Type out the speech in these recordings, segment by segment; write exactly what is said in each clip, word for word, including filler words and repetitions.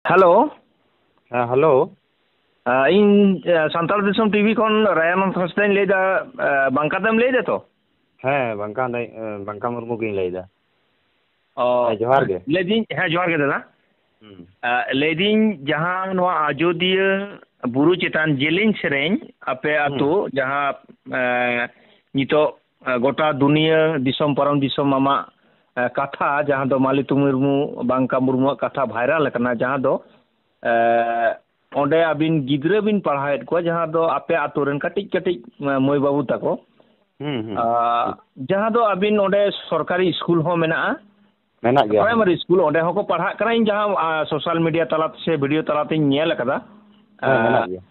Hello. ᱦᱮᱸ, hello. ᱟ, ᱤᱧ, ᱟ, ᱥᱟᱱᱛᱟᱲ ᱫᱤᱥᱚᱢ ᱴᱤᱵᱷᱤ ᱠᱷᱚᱱ ᱨᱟᱭᱟᱱᱚᱱᱫ ᱦᱟᱸᱥᱫᱟᱧ ᱞᱟᱹᱭᱫᱟ᱾ ᱟ, ᱵᱟᱝᱠᱟ ᱛᱮᱢ ᱞᱟᱹᱭᱫᱟ ᱛᱚ? ᱦᱮᱸ, ᱵᱟᱝᱠᱟ ᱫᱟᱹᱧ, ᱟ, ᱵᱟᱝᱠᱟ ᱢᱩᱨᱢᱩ ᱜᱤᱧ ᱞᱟᱹᱭᱫᱟ᱾ ᱚ, ᱦᱮᱸ, ᱡᱚᱦᱟᱨ ᱜᱮ᱾ ᱞᱟᱹᱭᱫᱟᱹᱧ, ᱦᱮᱸ, ᱡᱚᱦᱟᱨ ᱜᱮ ᱫᱟᱫᱟ᱾ ᱦᱩᱸ᱾ ᱟ, ᱞᱟᱹᱭᱫᱟᱹᱧ, ᱡᱟᱦᱟᱸ ᱱᱚᱣᱟ ᱟᱡᱚᱫᱤᱭᱟᱹ ᱵᱩᱨᱩ ᱪᱮᱛᱟᱱ ᱡᱮᱞᱮᱧ ᱥᱮᱨᱮᱧ ᱟᱯᱮ ᱦᱩᱸ᱾ ᱟᱹᱛᱩ, ᱡᱟᱦᱟᱸ, ᱮ, ᱱᱤᱛᱚᱜ, ᱮ, ᱜᱚᱴᱟ ᱫᱩᱱᱤᱭᱟᱹ, ᱫᱤᱥᱚᱢ ᱯᱟᱨᱚᱢ ᱫᱤᱥᱚᱢ ᱟᱢᱟᱜ, ᱮ, ᱠᱟᱛᱷᱟ, ᱡᱟᱦᱟᱸ ᱫᱚ ᱢᱟᱞᱚᱛᱤ ᱢᱩᱨᱢᱩ, ᱵᱟᱝᱠᱟ ᱢᱩᱨᱢᱩᱣᱟᱜ ᱠᱟᱛᱷᱟ ᱵᱷᱟᱭᱨᱟᱞ ᱟᱠᱟᱱᱟ, ᱡᱟᱦᱟᱸ ᱫᱚ, ᱮ, ᱚᱸᱰᱮ ᱟᱹᱵᱤᱱ ᱜᱤᱫᱽᱨᱟᱹ ᱵᱤᱱ ᱯᱟᱲᱦᱟᱣᱮᱫ ᱠᱚᱣᱟ, ᱡᱟᱦᱟᱸ ᱫᱚ ᱟᱯᱮ ᱟᱹᱛᱩ ᱨᱮᱱ ᱠᱟᱹᱴᱤᱡ ᱠᱟᱹᱴᱤᱡ, ᱮ, ᱢᱟᱹᱭ ᱵᱟᱹᱵᱩ ᱛᱟᱠᱚ, ᱦᱩᱸ, ᱦᱩᱸ᱾ ᱟ, ᱡᱟᱦᱟᱸ ᱫᱚ ᱟᱹᱵᱤᱱ ᱚᱸᱰᱮ ᱥᱚᱨᱠᱟᱨᱤ ᱥᱠᱩᱞ ᱦᱚᱸ ᱢᱮᱱᱟᱜᱼᱟ, ᱢᱮᱱᱟᱜ ᱜᱮᱭᱟ᱾ ᱯᱨᱟᱭᱢᱟᱨᱤ ᱥᱠᱩᱞ, ᱚᱸᱰᱮ ᱦᱚᱸᱠᱚ ᱯᱟᱲᱦᱟᱜ ᱠᱟᱱᱟ᱾ ᱤᱧ ᱡᱟᱦᱟᱸ, ᱟ, ᱥᱳᱥᱟᱞ ᱢᱤᱰᱤᱭᱟ ᱛᱟᱞᱟ ᱥᱮ ᱵᱷᱤᱰᱤᱭᱳ ᱛᱟᱞᱟᱛᱤᱧ ᱧᱮᱞ ᱟᱠᱟᱫᱟ᱾ ᱦᱮᱸ, ᱟ, ᱢᱮᱱᱟᱜ ᱜᱮᱭᱟ᱾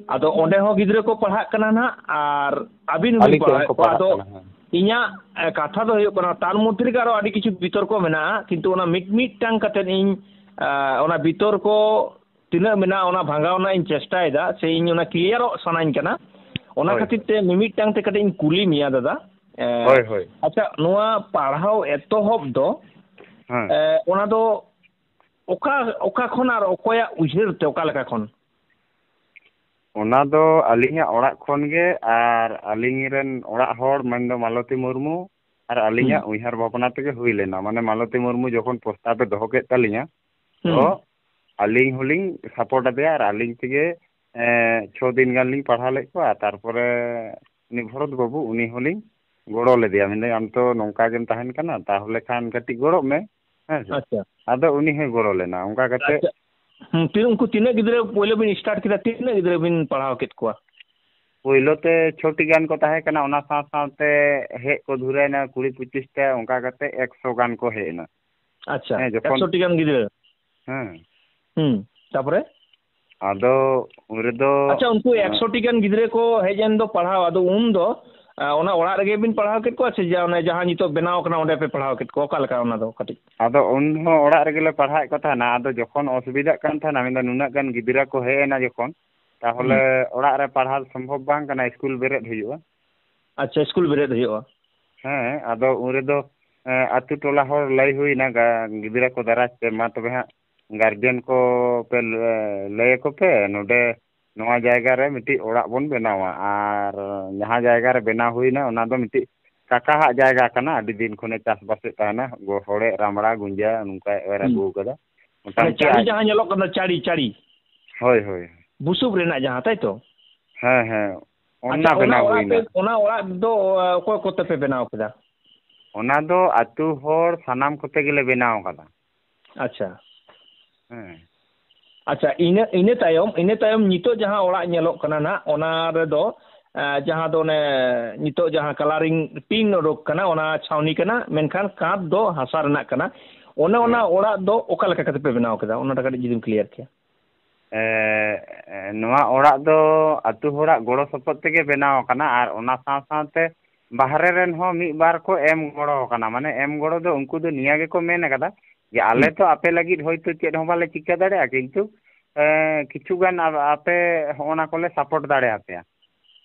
ᱟᱫᱚ ᱚᱸᱰᱮ ᱦᱚᱸ ᱜᱤᱫᱽᱨᱟᱹ ᱠᱚ ᱯᱟᱲᱦᱟᱜ ᱠᱟᱱᱟ ᱱᱟᱦᱟᱜ, ᱟᱨ ᱟᱹᱵᱤᱱ ᱦᱚᱸᱵᱤᱱ ᱟᱹᱞᱤᱧ ᱴᱷᱮᱱ ᱯᱟᱲᱦᱟᱣᱮᱫ ᱠᱚ ᱠᱚᱣᱟ᱾ ᱯᱟᱲᱦᱟᱜ ᱟᱫᱚ ᱠᱟᱱᱟ, ᱦᱮᱸ᱾ ᱤᱧᱟᱹᱜ, ᱮ, ᱠᱟᱛᱷᱟ ᱫᱚ ᱦᱩᱭᱩᱜ ᱠᱟᱱᱟ, ᱛᱟᱨ ᱢᱚᱫᱽᱫᱷᱮ ᱨᱮᱜᱮ ᱟᱨᱚ ᱟᱹᱰᱤ ᱠᱤᱪᱷᱩ ᱵᱤᱛᱚᱨᱠᱚ ᱢᱮᱱᱟᱜᱼᱟ, ᱠᱤᱱᱛᱩ ᱚᱱᱟ ᱢᱤᱫ ᱢᱤᱫᱴᱟᱝ ᱠᱟᱛᱮᱫ ᱤᱧ, ᱟ, ᱚᱱᱟ ᱵᱤᱛᱚᱨᱠᱚ ᱛᱤᱱᱟᱹᱜ ᱢᱮᱱᱟᱜᱼᱟ, ᱚᱱᱟ ᱵᱷᱟᱸᱜᱟᱣ ᱨᱮᱱᱟᱜ ᱤᱧ ᱪᱮᱥᱴᱟᱭᱮᱫᱟ, ᱥᱮ ᱤᱧ ᱚᱱᱟ ᱠᱞᱤᱭᱟᱨᱚᱜ ᱥᱟᱱᱟᱧ ᱠᱟᱱᱟ᱾ ᱚᱱᱟ ᱦᱳᱭ, ᱠᱷᱟᱹᱛᱤᱨ ᱦᱳᱭ᱾ ᱛᱮ ᱢᱤᱢᱤᱫᱴᱟᱝ ᱛᱮ ᱠᱟᱹᱴᱤᱡ ᱤᱧ ᱠᱩᱞᱤ ᱢᱮᱭᱟ, ᱫᱟᱫᱟ᱾ ᱮ, ᱦᱳᱭ, ᱦᱳᱭ᱾ ᱟᱪᱪᱷᱟ, ᱱᱚᱣᱟ ᱯᱟᱲᱦᱟᱣ ᱮᱛᱚᱦᱚᱵ ᱫᱚ, ᱦᱮᱸ᱾ ᱮ, ᱚᱱᱟ ᱫᱚ ᱚᱠᱟ, ᱚᱠᱟ ᱠᱷᱚᱱ ᱟᱨ ᱚᱠᱚᱭᱟᱜ ᱩᱭᱦᱟᱹᱨ ᱛᱮ, ᱚᱠᱟ ᱞᱮᱠᱟ ᱠᱷᱚᱱ? ᱚᱱᱟ ᱫᱚ ᱟᱹᱞᱤᱧᱟᱜ ᱚᱲᱟᱜ ᱠᱷᱚᱱ ᱜᱮ, ᱟᱨ ᱟᱹᱞᱤᱧ ᱨᱮᱱ ᱚᱲᱟᱜ ᱦᱚᱲ, ᱢᱮᱱᱫᱚ ᱢᱟᱞᱚᱛᱤ ᱢᱩᱨᱢᱩ, ᱟᱨ ᱟᱹᱞᱤᱧᱟᱜ ᱦᱩᱸ᱾ ᱩᱭᱦᱟᱹᱨ ᱵᱷᱟᱵᱽᱱᱟ ᱛᱮᱜᱮ ᱦᱩᱭ ᱞᱮᱱᱟ᱾ ᱢᱟᱱᱮ, ᱢᱟᱞᱚᱛᱤ ᱢᱩᱨᱢᱩ ᱡᱚᱠᱷᱚᱱ ᱯᱨᱚᱥᱛᱟᱵᱮ ᱫᱚᱦᱚ ᱠᱮᱫ ᱛᱟᱹᱞᱤᱧᱟ, ᱛᱚ ᱦᱩᱸ᱾ ᱟᱹᱞᱤᱧ ᱦᱚᱸᱞᱤᱧ ᱥᱟᱯᱳᱨᱴ ᱟᱫᱮᱭᱟ, ᱟᱨ ᱟᱹᱞᱤᱧ ᱛᱮᱜᱮ, ᱮᱸ, ᱪᱷᱚ ᱫᱤᱱ ᱜᱟᱱ ᱞᱤᱧ ᱯᱟᱲᱦᱟᱣ ᱞᱮᱫ ᱠᱚᱣᱟ᱾ ᱛᱟᱨᱯᱚᱨᱮ ᱩᱱᱤ ᱵᱷᱚᱨᱚᱛ ᱵᱟᱹᱵᱩ, ᱩᱱᱤ ᱦᱚᱸᱞᱤᱧ ᱜᱚᱲᱚ ᱞᱮᱫᱮᱭᱟ, ᱢᱮᱱᱫᱟᱹᱧ, "ᱟᱢ ᱛᱚ ᱱᱚᱝᱠᱟ ᱜᱮᱢ ᱛᱟᱦᱮᱱ ᱠᱟᱱᱟ, ᱛᱟᱦᱚᱞᱮ ᱠᱷᱟᱱ ᱠᱟᱹᱴᱤᱡ ᱜᱚᱲᱚᱜ ᱢᱮ", ᱦᱮᱸ ᱥᱮ? ᱟᱪᱪᱷᱟ᱾ ᱟᱫᱚ ᱩᱱᱤ ᱦᱚᱸᱭ ᱜᱚᱲᱚ ᱞᱮᱱᱟ᱾ ᱚᱱᱠᱟ ᱠᱟᱛᱮ ᱟᱪᱪᱷᱟ᱾ ᱦᱩᱸ, ᱛᱤᱱ-, ᱩᱱᱠᱩ ᱛᱤᱱᱟᱹᱜ ᱜᱤᱫᱽᱨᱟᱹ ᱯᱳᱭᱞᱳ ᱵᱤᱱ ᱥᱴᱟᱨᱴ ᱠᱮᱫᱟ, ᱛᱤᱱᱟᱹᱜ ᱜᱤᱫᱽᱨᱟᱹ ᱵᱤᱱ ᱯᱟᱲᱦᱟᱣ ᱠᱮᱫ ᱠᱚᱣᱟ? ᱯᱳᱭᱞᱳ ᱛᱮ ᱪᱷᱚᱴᱤ ᱜᱟᱱ ᱠᱚ ᱛᱟᱦᱮᱸ ᱠᱟᱱᱟ, ᱚᱱᱟ ᱥᱟᱶ ᱥᱟᱶᱛᱮ ᱦᱮᱡ ᱠᱚ ᱫᱷᱩᱨᱟᱹᱭᱮᱱᱟ ᱠᱩᱲᱤ ᱯᱚᱸᱪᱤᱥ ᱴᱟ, ᱚᱱᱠᱟ ᱠᱟᱛᱮ ᱮᱠᱥᱚ ᱜᱟᱱ ᱠᱚ ᱦᱮᱡ ᱮᱱᱟ᱾ ᱟᱪᱪᱷᱟ, ᱦᱮᱸ, ᱡᱚᱠᱷᱚᱱ ᱮᱠᱥᱚ ᱴᱤ ᱜᱟᱱ ᱜᱤᱫᱽᱨᱟᱹ? ᱦᱮᱸ᱾ ᱦᱩᱸ, ᱛᱟᱯᱚᱨᱮ? ᱟᱫᱚ ᱩᱱ ᱨᱮᱫᱚ, ᱟᱪᱪᱷᱟ, ᱩᱱᱠᱩ ᱮᱸ, ᱮᱠᱥᱚ ᱴᱤ ᱜᱟᱱ ᱜᱤᱫᱽᱨᱟᱹ ᱠᱚ ᱦᱮᱡ ᱮᱱ ᱫᱚ ᱯᱟᱲᱦᱟᱣ, ᱟᱫᱚ ᱩᱱ ᱫᱚ, ᱮᱸ, ᱚᱱᱟ ᱚᱲᱟᱜ ᱨᱮᱜᱮ ᱵᱤᱱ ᱯᱟᱲᱦᱟᱣ ᱠᱮᱫ ᱠᱚᱣᱟ ᱥᱮ ᱡᱟ-, ᱚᱱᱮ ᱡᱟᱦᱟᱸ ᱱᱤᱛᱚᱜ ᱵᱮᱱᱟᱣ ᱠᱟᱱᱟ ᱚᱸᱰᱮ ᱯᱮ ᱯᱟᱲᱦᱟᱣ ᱠᱮᱫ ᱠᱚᱣᱟ? ᱚᱠᱟ ᱞᱮᱠᱟ ᱚᱱᱟ ᱫᱚ ᱠᱟᱹᱴᱤᱡ? ᱟᱫᱚ ᱩᱱ ᱦᱚᱸ ᱚᱲᱟᱜ ᱨᱮᱜᱮ ᱞᱮ ᱯᱟᱲᱦᱟᱣᱮᱫ ᱠᱚ ᱛᱟᱦᱮᱱᱟ᱾ ᱟᱫᱚ ᱡᱚᱠᱷᱚᱱ ᱚᱥᱩᱵᱤᱫᱷᱟᱜ ᱠᱟᱱ ᱛᱟᱦᱮᱱᱟ, ᱢᱮᱱᱫᱚ ᱱᱩᱱᱟᱹᱜ ᱜᱟᱱ ᱜᱤᱫᱽᱨᱟᱹ ᱠᱚ ᱦᱮᱡ ᱮᱱᱟ ᱡᱚᱠᱷᱚᱱ, ᱛᱟᱦᱚᱞᱮ ᱦᱩᱸ᱾ ᱚᱲᱟᱜ ᱨᱮ ᱯᱟᱲᱦᱟᱣ ᱥᱚᱢᱵᱷᱚᱵ ᱵᱟᱝ ᱠᱟᱱᱟ, ᱥᱠᱩᱞ ᱵᱮᱨᱮᱫ ᱦᱩᱭᱩᱜᱼᱟ᱾ ᱟᱪᱪᱷᱟ, ᱥᱠᱩᱞ ᱵᱮᱨᱮᱫ ᱦᱩᱭᱩᱜᱼᱟ᱾ ᱦᱮᱸ, ᱟᱫᱚ ᱩᱱ ᱨᱮᱫᱚ, ᱮᱸ, ᱟᱛᱳ ᱴᱚᱞᱟ ᱦᱚᱲ ᱞᱟᱹᱭ ᱦᱩᱭᱱᱟ, ᱜᱟ-, ᱜᱤᱫᱽᱨᱟᱹ ᱠᱚ ᱫᱟᱨᱟᱭ ᱛᱮ, ᱢᱟ ᱛᱚᱵᱮ ᱦᱟᱸᱜ ᱜᱟᱨᱡᱮᱱ ᱠᱚ ᱯᱮ ᱞᱟᱹ-, ᱞᱟᱹᱭ ᱟᱠᱚ ᱯᱮ, ᱱᱚᱰᱮ ᱱᱚᱣᱟ ᱡᱟᱭᱜᱟ ᱨᱮ ᱢᱤᱫᱴᱤᱡ ᱚᱲᱟᱜ ᱵᱚᱱ ᱵᱮᱱᱟᱣᱟ, ᱟᱨ ᱡᱟᱦᱟᱸ ᱡᱟᱭᱜᱟ ᱨᱮ ᱵᱮᱱᱟᱣ ᱦᱩᱭᱱᱟ, ᱚᱱᱟ ᱫᱚ ᱢᱤᱫᱴᱤᱡ ᱠᱟᱠᱟᱦᱟᱜ ᱡᱟᱭᱜᱟ ᱠᱟᱱᱟ, ᱟᱹᱰᱤ ᱫᱤᱱ ᱠᱷᱚᱱᱮ ᱪᱟᱥᱵᱟᱥᱮᱫ ᱛᱟᱦᱮᱱᱟ, ᱜᱚ-, ᱦᱚᱲᱮ ᱨᱟᱢᱲᱟ, ᱜᱩᱸᱡᱟ, ᱱᱚᱝᱠᱟᱭ ᱮᱨ ᱦᱩᱸ᱾ ᱟᱹᱜᱩ ᱟᱠᱟᱫᱟ᱾ ᱢᱟᱱᱮ ᱢᱚᱴᱟᱢᱩᱴᱤ ᱪᱟᱹᱲᱤ ᱟᱡ ᱡᱟᱦᱟᱸ ᱧᱮᱞᱚᱜ ᱠᱟᱱᱟ, ᱪᱟᱹᱲᱤ, ᱪᱟᱹᱲᱤ᱾ ᱦᱳᱭ, ᱦᱳᱭ᱾ ᱵᱩᱥᱩᱵ ᱨᱮᱱᱟᱜ ᱡᱟᱦᱟᱸ, ᱛᱟᱭ ᱛᱚ? ᱦᱮᱸ, ᱦᱮᱸ᱾ ᱚᱱᱟ ᱟᱪᱪᱷᱟ, ᱚᱱᱟ ᱵᱮᱱᱟᱣ ᱚᱲᱟᱜ ᱯᱮ, ᱦᱩᱭᱱᱟ᱾ ᱚᱱᱟ ᱚᱲᱟᱜ ᱫᱚ, ᱟ, ᱚᱠᱚᱭ ᱠᱚᱛᱮ ᱯᱮ ᱵᱮᱱᱟᱣ ᱠᱮᱫᱟ? ᱚᱱᱟ ᱫᱚ ᱟᱹᱛᱩ ᱦᱚᱲ ᱥᱟᱱᱟᱢ ᱠᱚᱛᱮ ᱜᱮᱞᱮ ᱵᱮᱱᱟᱣ ᱟᱠᱟᱫᱟ᱾ ᱟᱪᱪᱷᱟ᱾ ᱦᱮᱸ᱾ ᱟᱪᱪᱷᱟ, ᱤᱱᱟᱹ, ᱤᱱᱟᱹ ᱛᱟᱭᱚᱢ, ᱤᱱᱟᱹ ᱛᱟᱭᱚᱢ ᱱᱤᱛᱚᱜ ᱡᱟᱦᱟᱸ ᱚᱲᱟᱜ ᱧᱮᱞᱚᱜ ᱠᱟᱱᱟ ᱱᱟᱜ, ᱚᱱᱟ ᱨᱮᱫᱚ, ᱮ, ᱡᱟᱦᱟᱸ ᱫᱚ ᱚᱱᱮ ᱱᱤᱛᱚᱜ ᱡᱟᱦᱟᱸ colouring ᱴᱤᱱ ᱚᱰᱚᱠ ᱠᱟᱱᱟ, ᱚᱱᱟ ᱪᱷᱟᱣᱱᱤ ᱠᱟᱱᱟ, ᱢᱮᱱᱠᱷᱟᱱ ᱠᱟᱸᱛ ᱫᱚ ᱦᱟᱥᱟ ᱨᱮᱱᱟᱜ ᱠᱟᱱᱟ᱾ ᱚᱱᱮ ᱚᱱᱟ ᱦᱮᱸ᱾ ᱚᱲᱟᱜ ᱫᱚ ᱚᱠᱟ ᱞᱮᱠᱟ ᱠᱟᱛᱮ ᱯᱮ ᱵᱮᱱᱟᱣ ᱠᱮᱫᱟ? ᱚᱱᱟᱴᱟ ᱠᱟᱹᱴᱤᱡ ᱡᱩᱫᱤᱢ clear ᱠᱮᱭᱟ᱾ ᱮ, ᱮ, ᱱᱚᱣᱟ ᱚᱲᱟᱜ ᱫᱚ ᱟᱹᱛᱩ ᱦᱚᱲᱟᱜ ᱜᱚᱲᱚ ᱥᱚᱯᱚᱦᱚᱫ ᱛᱮᱜᱮ ᱵᱮᱱᱟᱣ ᱟᱠᱟᱱᱟ, ᱟᱨ ᱚᱱᱟ ᱥᱟᱶ ᱥᱟᱶᱛᱮ ᱵᱟᱦᱨᱮ ᱨᱮᱱ ᱦᱚᱸ ᱢᱤᱫ ᱵᱟᱨ ᱠᱚ ᱮᱢ ᱜᱚᱲᱚ ᱟᱠᱟᱱᱟ᱾ ᱢᱟᱱᱮ, ᱮᱢ ᱜᱚᱲᱚ ᱫᱚ ᱩᱱᱠᱩ ᱫᱚ ᱱᱤᱭᱟᱹ ᱜᱮᱠᱚ ᱢᱮᱱ ᱟᱠᱟᱫᱟ ᱡᱮ, "ᱟᱞᱮ ᱦᱩᱸ᱾ ᱛᱚ ᱟᱯᱮ ᱞᱟᱹᱜᱤᱫ ᱦᱚᱭᱛᱳ ᱪᱮᱫ ᱦᱚᱸ ᱵᱟᱞᱮ ᱪᱤᱠᱟᱹ ᱫᱟᱲᱮᱭᱟᱜᱼᱟ, ᱠᱤᱱᱛᱩ, ᱮ, ᱠᱤᱪᱷᱩ ᱜᱟᱱ ᱟ-, ᱟᱯᱮ ᱦᱚᱸᱜᱼᱚ ᱱᱟ ᱠᱚᱞᱮ support ᱫᱟᱲᱮᱭᱟᱯᱮᱭᱟ᱾"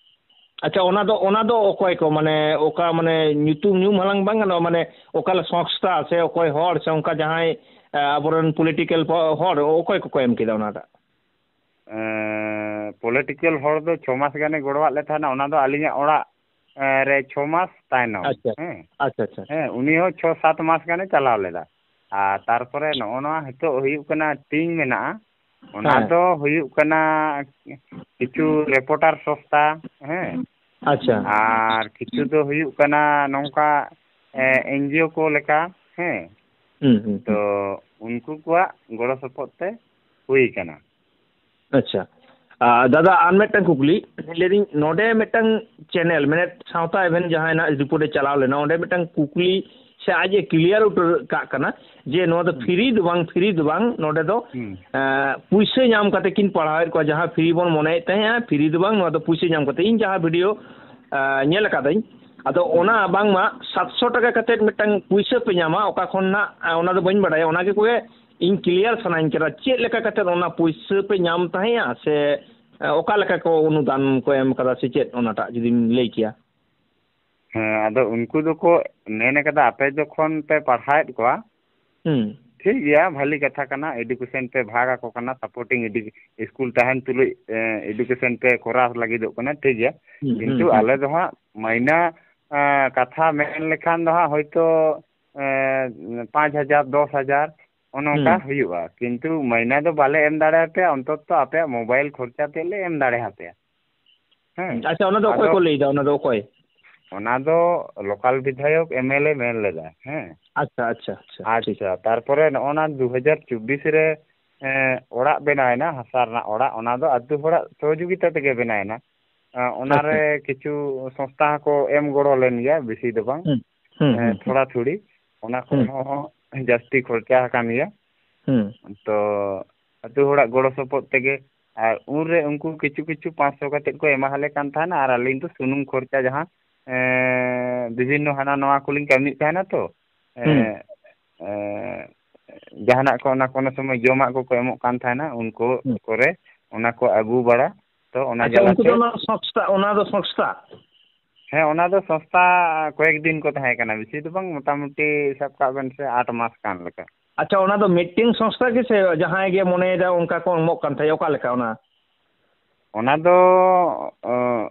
ᱟᱪᱪᱷᱟ, ᱚᱱᱟ ᱫᱚ, ᱚᱱᱟ ᱫᱚ ᱚᱠᱚᱭ ᱠᱚ, ᱢᱟᱱᱮ, ᱚᱠᱟ, ᱢᱟᱱᱮ, ᱧᱩᱛᱩᱢ ᱧᱩᱢ ᱦᱟᱞᱟᱝ ᱵᱟᱝ ᱜᱟᱱᱚᱜᱼᱟ, ᱢᱟᱱᱮ, ᱚᱠᱟ ᱞᱮ ᱥᱚᱝᱥᱛᱷᱟ ᱥᱮ ᱚᱠᱚᱭ ᱦᱚᱲ ᱥᱮ ᱚᱱᱠᱟ ᱡᱟᱦᱟᱸᱭ, ᱮ, ᱟᱵᱚᱨᱮᱱ political ᱯᱚ-, ᱦᱚᱲ, ᱚᱠᱚᱭ ᱠᱚᱠᱚ ᱮᱢ ᱠᱮᱫᱟ ᱚᱱᱟᱴᱟᱜ? ᱮᱸ, political ᱦᱚᱲ ᱫᱚ ᱪᱷᱚ ᱢᱟᱥ ᱜᱟᱱᱮ ᱜᱚᱲᱚᱣᱟᱜ ᱞᱮ ᱛᱟᱦᱮᱱᱟ, ᱚᱱᱟ ᱫᱚ ᱟᱹᱞᱤᱧᱟᱜ ᱚᱲᱟᱜ, ᱮᱸ, ᱨᱮ ᱪᱷᱚ ᱢᱟᱥ ᱛᱟᱭᱱᱚᱢ, ᱟᱪᱪᱷᱟ, ᱦᱮᱸ᱾ ᱟᱪᱪᱷᱟ, ᱟᱪᱪᱷᱟ᱾ ᱦᱮᱸ, ᱩᱱᱤ ᱦᱚᱸ ᱪᱷᱚ ᱥᱟᱛ ᱢᱟᱥ ᱜᱟᱱᱮ ᱪᱟᱞᱟᱣ ᱞᱮᱫᱟ᱾ ᱟᱨ ᱛᱟᱨᱯᱚᱨᱮ ᱱᱚᱜᱼᱚ ᱱᱚᱣᱟ ᱦᱤᱛᱚᱜ ᱦᱩᱭᱩᱜ ᱠᱟᱱᱟ, ᱴᱤᱢ ᱢᱮᱱᱟᱜᱼᱟ, ᱚᱱᱟ ᱦᱮᱸ᱾ ᱫᱚ ᱦᱩᱭᱩᱜ ᱠᱟᱱᱟ ᱠᱤᱪᱷᱩ reporter ᱥᱚᱝᱥᱛᱷᱟ, ᱦᱮᱸ᱾ ᱟᱪᱪᱷᱟ᱾ ᱟᱨ ᱠᱤᱪᱷᱩ ᱫᱚ ᱦᱩᱭᱩᱜ ᱠᱟᱱᱟ ᱱᱚᱝᱠᱟ, ᱮ, NGO ᱠᱚ ᱞᱮᱠᱟ, ᱦᱮᱸ᱾ ᱦᱩᱸ, ᱦᱩᱸ, ᱛᱚ, ᱦᱩᱸ᱾ ᱩᱱᱠᱩ ᱠᱚᱣᱟᱜ ᱜᱚᱲᱚ ᱥᱚᱯᱚᱦᱚᱫ ᱛᱮ ᱦᱩᱭ ᱠᱟᱱᱟ᱾ ᱟᱪᱪᱷᱟ᱾ ᱟ, ᱫᱟᱫᱟ, ᱟᱨ ᱢᱤᱫᱴᱟᱝ ᱠᱩᱠᱞᱤ᱾ ᱞᱟᱹᱭᱫᱟᱹᱧ, ᱱᱚᱰᱮ ᱢᱤᱫᱴᱟᱝ channel, ᱢᱟᱱᱮ ᱥᱟᱶᱛᱟ event ᱡᱟᱦᱟᱸᱭ ᱱᱟᱜ report ᱮ ᱪᱟᱞᱟᱣ ᱞᱮᱱᱟ, ᱚᱸᱰᱮ ᱢᱤᱫᱴᱟᱝ ᱠᱩᱠᱞᱤ ᱥᱮ ᱟᱡ ᱮ clear ᱩᱛᱟᱹᱨ ᱠᱟᱜ ᱠᱟᱱᱟ ᱡᱮ ᱱᱚᱣᱟ ᱫᱚ ᱦᱩᱸ᱾ free ᱫᱚ ᱵᱟᱝ, free ᱫᱚ ᱵᱟᱝ, ᱱᱚᱰᱮ ᱫᱚ, ᱦᱩᱸ᱾ ᱮᱸ, ᱯᱩᱭᱥᱟᱹ ᱧᱟᱢ ᱠᱟᱛᱮ ᱠᱤᱱ ᱯᱟᱲᱦᱟᱣᱮᱫ ᱠᱚᱣᱟ, ᱡᱟᱦᱟᱸ free ᱵᱚᱱ ᱢᱚᱱᱮᱭᱮᱫ ᱛᱟᱦᱮᱸᱜᱼᱟ, free ᱫᱚ ᱵᱟᱝ, ᱱᱚᱣᱟ ᱫᱚ ᱯᱩᱭᱥᱟᱹ ᱧᱟᱢ ᱠᱟᱛᱮ᱾ ᱤᱧ ᱡᱟᱦᱟᱸ video, ᱮᱸ, ᱧᱮᱞ ᱟᱠᱟᱫᱟᱹᱧ, ᱟᱫᱚ ᱦᱩᱸ᱾ ᱚᱱᱟ ᱵᱟᱝᱢᱟ ᱥᱟᱛᱥᱚ ᱴᱟᱠᱟ ᱠᱟᱛᱮ ᱢᱤᱫᱴᱟᱝ ᱯᱩᱭᱥᱟᱹ ᱯᱮ ᱧᱟᱢᱟ, ᱚᱠᱟ ᱠᱷᱚᱱ ᱱᱟᱜ, ᱮᱸ, ᱚᱱᱟ ᱫᱚ ᱵᱟᱹᱧ ᱵᱟᱲᱟᱭᱟ, ᱚᱱᱟ ᱜᱮ ᱠᱚᱜᱮ ᱤᱧ clear ᱥᱟᱱᱟᱧ ᱠᱟᱱᱟ, ᱪᱮᱫ ᱞᱮᱠᱟ ᱠᱟᱛᱮ ᱚᱱᱟ ᱯᱩᱭᱥᱟᱹ ᱯᱮ ᱧᱟᱢ ᱛᱟᱦᱮᱸᱜᱼᱟ, ᱥᱮ, ᱮ, ᱚᱠᱟ ᱞᱮᱠᱟ ᱠᱚ ᱚᱱᱩᱫᱟᱱ ᱠᱚ ᱮᱢ ᱠᱟᱫᱟ ᱥᱮ ᱪᱮᱫ, ᱚᱱᱟᱴᱟᱜ ᱡᱩᱫᱤᱢ ᱞᱟᱹᱭ ᱠᱮᱭᱟ? ᱦᱮᱸ, ᱟᱫᱚ ᱩᱱᱠᱩ ᱫᱚᱠᱚ ᱢᱮᱱ ᱠᱟᱫᱟ, ᱟᱯᱮ ᱡᱚᱠᱷᱚᱱ ᱯᱮ ᱯᱟᱲᱦᱟᱣᱮᱫ ᱠᱚᱣᱟ, ᱦᱩᱸ᱾ ᱴᱷᱤᱠ ᱜᱮᱭᱟ, ᱵᱷᱟᱞᱤ ᱠᱟᱛᱷᱟ ᱠᱟᱱᱟ, education ᱯᱮ ᱵᱷᱟᱜᱽ ᱟᱠᱚ ᱠᱟᱱᱟ, supporting edu-, school ᱛᱟᱦᱮᱱ ᱛᱩᱞᱩᱡ, ᱮ, education ᱯᱮ ᱠᱚᱨᱟᱣ ᱞᱟᱹᱜᱤᱫᱚᱜ ᱠᱟᱱᱟ, ᱴᱷᱤᱠ ᱜᱮᱭᱟ᱾ ᱦᱩᱸ, ᱦᱩᱸ, ᱠᱤᱱᱛᱩ ᱦᱩᱸ᱾ ᱟᱞᱮ ᱫᱚ ᱦᱟᱸᱜ ᱢᱟᱭᱱᱟ, ᱮ, ᱠᱟᱛᱷᱟ ᱢᱮᱱ ᱞᱮᱠᱷᱟᱱ ᱫᱚ ᱦᱟᱸᱜ ᱦᱚᱭᱛᱳ, ᱮ, ᱯᱟᱸᱪ ᱦᱟᱡᱟᱨ, ᱫᱚᱥ ᱦᱟᱡᱟᱨ, ᱚᱱᱮ ᱚᱱᱠᱟ ᱦᱩᱸ᱾ ᱦᱩᱭᱩᱜᱼᱟ, ᱠᱤᱱᱛᱩ ᱢᱟᱭᱱᱟ ᱫᱚ ᱵᱟᱞᱮ ᱮᱢ ᱫᱟᱲᱮᱭᱟᱯᱮᱭᱟ, ᱚᱱᱛᱚᱛᱚ ᱟᱯᱮᱭᱟᱜ mobile ᱠᱷᱚᱨᱪᱟ ᱛᱮᱫ ᱞᱮ ᱮᱢ ᱫᱟᱲᱮᱭᱟᱯᱮᱭᱟ᱾ ᱦᱮᱸ᱾ ᱟᱪᱪᱷᱟ, ᱚᱱᱟ ᱫᱚ ᱚᱠᱚᱭ ᱟᱫᱚ ᱠᱚ ᱞᱟᱹᱭᱫᱟ? ᱚᱱᱟ ᱫᱚ ᱚᱠᱚᱭ? ᱚᱱᱟ ᱫᱚ local ᱵᱤᱫᱷᱟᱭᱚᱠ, MLA ᱢᱮᱱ ᱞᱮᱫᱟ᱾ ᱦᱮᱸ᱾ ᱟᱪᱪᱷᱟ, ᱟᱪᱪᱷᱟ, ᱟᱪᱪᱷᱟ, ᱴᱷᱤᱠ᱾ ᱟᱪᱪᱷᱟ, ᱛᱟᱨᱯᱚᱨᱮ ᱱᱚᱜᱼᱚ ᱱᱟ ᱫᱩ ᱦᱟᱡᱟᱨ ᱪᱚᱵᱵᱤᱥ ᱨᱮ, ᱮᱸ, ᱚᱲᱟᱜ ᱵᱮᱱᱟᱣᱮᱱᱟ, ᱦᱟᱥᱟ ᱨᱮᱱᱟᱜ ᱚᱲᱟᱜ, ᱚᱱᱟ ᱫᱚ ᱟᱹᱛᱩ ᱦᱚᱲᱟᱜ ᱥᱚᱦᱚᱡᱳᱜᱤᱛᱟ ᱛᱮᱜᱮ ᱵᱮᱱᱟᱣᱮᱱᱟ᱾ ᱮᱸ, ᱟᱪᱪᱷᱟ᱾ ᱚᱱᱟᱨᱮ ᱠᱤᱪᱷᱩ ᱥᱚᱝᱥᱛᱷᱟ ᱦᱚᱸᱠᱚ ᱮᱢ ᱜᱚᱲᱚ ᱞᱮᱱ ᱜᱮᱭᱟ, ᱵᱮᱥᱤ ᱫᱚ ᱵᱟᱝ, ᱦᱩᱸ, ᱦᱩᱸ, ᱮᱸ, ᱦᱩᱸ, ᱦᱩᱸ᱾ ᱛᱷᱚᱲᱟ ᱛᱷᱩᱲᱤ, ᱚᱱᱟ ᱠᱷᱚᱱ ᱦᱩᱸ᱾ ᱦᱚᱸ ᱡᱟᱹᱥᱛᱤ ᱠᱷᱚᱨᱪᱟ ᱟᱠᱟᱱ ᱜᱮᱭᱟ᱾ ᱦᱩᱸ᱾ ᱛᱚ ᱟᱹᱛᱩ ᱦᱚᱲᱟᱜ ᱜᱚᱲᱚ ᱥᱚᱯᱚᱦᱚᱫ ᱛᱮᱜᱮ᱾ ᱟᱨ ᱩᱱᱨᱮ ᱩᱱᱠᱩ ᱠᱤᱪᱷᱩ ᱠᱤᱪᱷᱩ ᱯᱟᱸᱪᱥᱚ ᱠᱟᱛᱮᱫ ᱠᱚ ᱮᱢᱟᱦᱟᱞᱮ ᱠᱟᱱ ᱛᱟᱦᱮᱱᱟ, ᱟᱨ ᱟᱹᱞᱤᱧ ᱫᱚ ᱥᱩᱱᱩᱢ ᱠᱷᱚᱨᱪᱟ ᱡᱟᱦᱟᱸ, ᱮᱸ, ᱵᱤᱵᱷᱤᱱᱱᱚ ᱦᱟᱱᱟ ᱱᱚᱣᱟ ᱠᱚᱞᱤᱧ ᱠᱟᱹᱢᱤᱭᱮᱫ ᱛᱟᱦᱮᱱᱟ ᱛᱚ, ᱦᱩᱸ᱾ ᱮᱸ, ᱮᱸ, ᱡᱟᱦᱟᱱᱟᱜ ᱠᱚ ᱚᱱᱟ ᱠᱳᱱᱳ ᱥᱚᱢᱚᱭ ᱡᱚᱢᱟᱜ ᱠᱚᱠᱚ ᱮᱢᱚᱜ ᱠᱟᱱ ᱛᱟᱦᱮᱱᱟ, ᱩᱱᱠᱩ ᱦᱩᱸ᱾ ᱠᱚᱨᱮ ᱚᱱᱟ ᱠᱚ ᱟᱹᱜᱩ ᱵᱟᱲᱟ, ᱛᱚ ᱚᱱᱟ ᱟᱪᱪᱷᱟ, ᱩᱱᱠᱩ ᱡᱟᱞᱟᱛᱮ᱾ ᱫᱚ ᱚᱱᱟ ᱥᱚᱝᱥᱛᱷᱟ, ᱚᱱᱟ ᱫᱚ ᱥᱚᱝᱥᱛᱷᱟ? ᱦᱮᱸ, ᱚᱱᱟ ᱫᱚ ᱥᱚᱝᱥᱛᱷᱟ ᱠᱚᱭᱮᱠ ᱫᱤᱱ ᱠᱚ ᱛᱟᱦᱮᱸ ᱠᱟᱱᱟ, ᱵᱮᱥᱤ ᱫᱚ ᱵᱟᱝ, ᱢᱚᱴᱟᱢᱩᱴᱤ ᱥᱟᱵ ᱠᱟᱜ ᱵᱮᱱ ᱥᱮ ᱟᱴ ᱢᱟᱥ ᱜᱟᱱ ᱞᱮᱠᱟ᱾ ᱟᱪᱪᱷᱟ, ᱚᱱᱟ ᱫᱚ ᱢᱤᱫᱴᱮᱱ ᱥᱚᱝᱥᱛᱷᱟ ᱜᱮ ᱥᱮ ᱡᱟᱦᱟᱸᱭ ᱜᱮ ᱢᱚᱱᱮᱭᱮᱫᱟ ᱚᱱᱠᱟ ᱠᱚ ᱮᱢᱚᱜ ᱠᱟᱱ ᱛᱟᱦᱮᱸᱫ, ᱚᱠᱟ ᱞᱮᱠᱟ ᱚᱱᱟ? ᱚᱱᱟ ᱫᱚ, ᱚ,